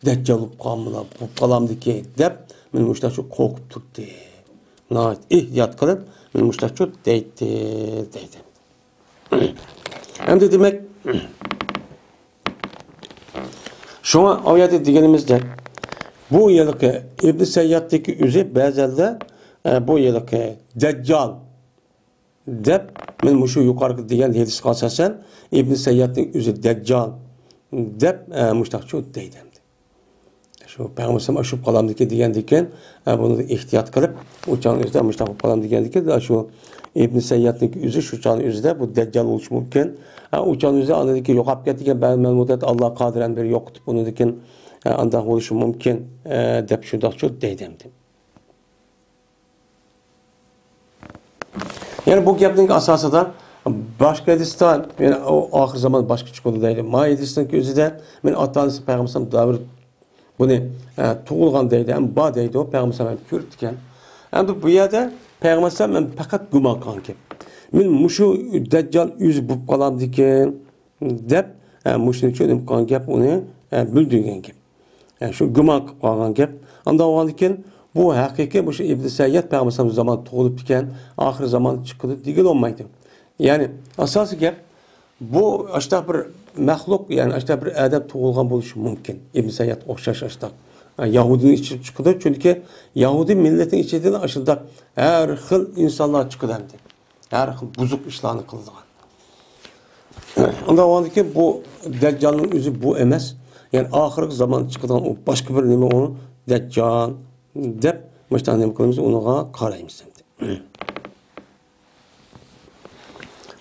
دەججال بولۇپ قالمىلا، بولۇپ قالامدىكى دەپ، مانا مۇشۇنداق شۇ قورقۇپ تۇردى. ناھايىتى ئېھتىيات قىلىپ، مانا مۇشۇنداق شۇ دەيتتى، دەيدۇ. ئەمدى دېمەك، شۇڭا ئايەتتە دېگىنىمىزدەك، بۇ ھېلىقى ئىبن سەييادتىكى ئۆزى بەزەنلەر، ئە، بۇ ھېلىقى دەججال دەپ، مەن مۇشۇ يۇقىرىقى دېگەن ھەدىسكە ئاساسەن، ئىبن سەييادنىڭ ئۆزى دەججال دەپ، ئە، مۇشۇنداق چۇ دەيدۇ ئەمدى. شۇ پەيغەمبەر ئاشۇپ قالامدىكىن دېگەندىكىن، ئە، بۇنى ئېھتىيات قىلىپ، ئۇ چاغنىڭ ئۆزىدە مۇشۇنداق بولۇپ قالامدىكىن، شۇ ئىبن سەييادنىڭ ئۆزى شۇ چاغنىڭ ئۆزىدە بۇ دەججال بولۇشى مۇمكىن. ئە، ئۇ چاغنىڭ ئۆزىدە ئاندىن كېيىن يوقاپ كەتكەن بەزى مەلۇماتلار ئاللا قادىر بىر يوقىتىپ، ئۇنىڭدىن كېيىن، ئە، ئانداق بولۇشى مۇمكىن، ئە، دەپ شۇنداقچۇ دەيدۇ ئەمدى. يەنى بۇ گەپنىڭ ئاساسىدا باشقا ھەدىستە، يەنى ئۇ ئاخىر زامان باشقا چىقىدۇ دەيدۇ. ما ھەدىسنىڭ ئۆزىدە، مەن ئاتا-ئانىسى پەيغەمبەر دەۋر بۇنى، ئە، تۇغۇلغان دەيدۇ، ھەم بار دەيدۇ، پەيغەمبەر ھەم كۆرۈپتىكەن. ئەمدى بۇ يەردە پەيغەمبەر ھەم پەقەت گۇمان قىلغان گەپ. مەن مۇشۇ دەججال ئۆزى بولۇپ قالامدىكىن دەپ، ئە، مۇشۇنىڭ ئۈچۈن نېمە قىلغان گەپ، ئۇنى، ئە، بىلدۈرگەن گەپ. ئە، شۇ گۇمان قىلىپ قالغان گەپ. ئانداق بولغاندىكىن، بۇ ھەقىقىي مۇشۇ ئىبن سەيياد پەيغەمبەر زامان تۇغۇلۇپتىكەن، ئاخىر زامان چىقىدۇ دېگىلى بولمايدۇ. يەنى، ئاساسىي گەپ، بۇ ئاشتاق بىر مەخلۇق، يەنى ئاشتاق بىر ئادەم تۇغۇلغان بولۇشى مۇمكىن. ئىبن سەيياد ئوخشاش ئاشتاق، ئە، يەھۇدىينىڭ ئىچىدىن چىقىدۇ. چۈنكى يەھۇدىي مىللىتىنىڭ ئىچىدىن ئاشۇنداق ھەر خىل ئىنسانلار چىقىدۇ ئەمدى. ھەر خىل بۇزۇق ئىشلارنى قىلىدىغان. ئۇنداق بولغاندىكىن بۇ دەججالنىڭ ئۆزى بۇ ئەمەس. يەنى ئاخىرقى زامان چىقىدىغان ئۇ باشقا بىر نېمە ئۇ دەججال دەپ مۇشۇنداق نېمە قىلىمىز، ئۇنىڭغا قارايمىز ئەمدى.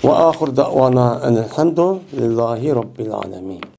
وآخر دعوانا أن الحمد لله رب العالمين.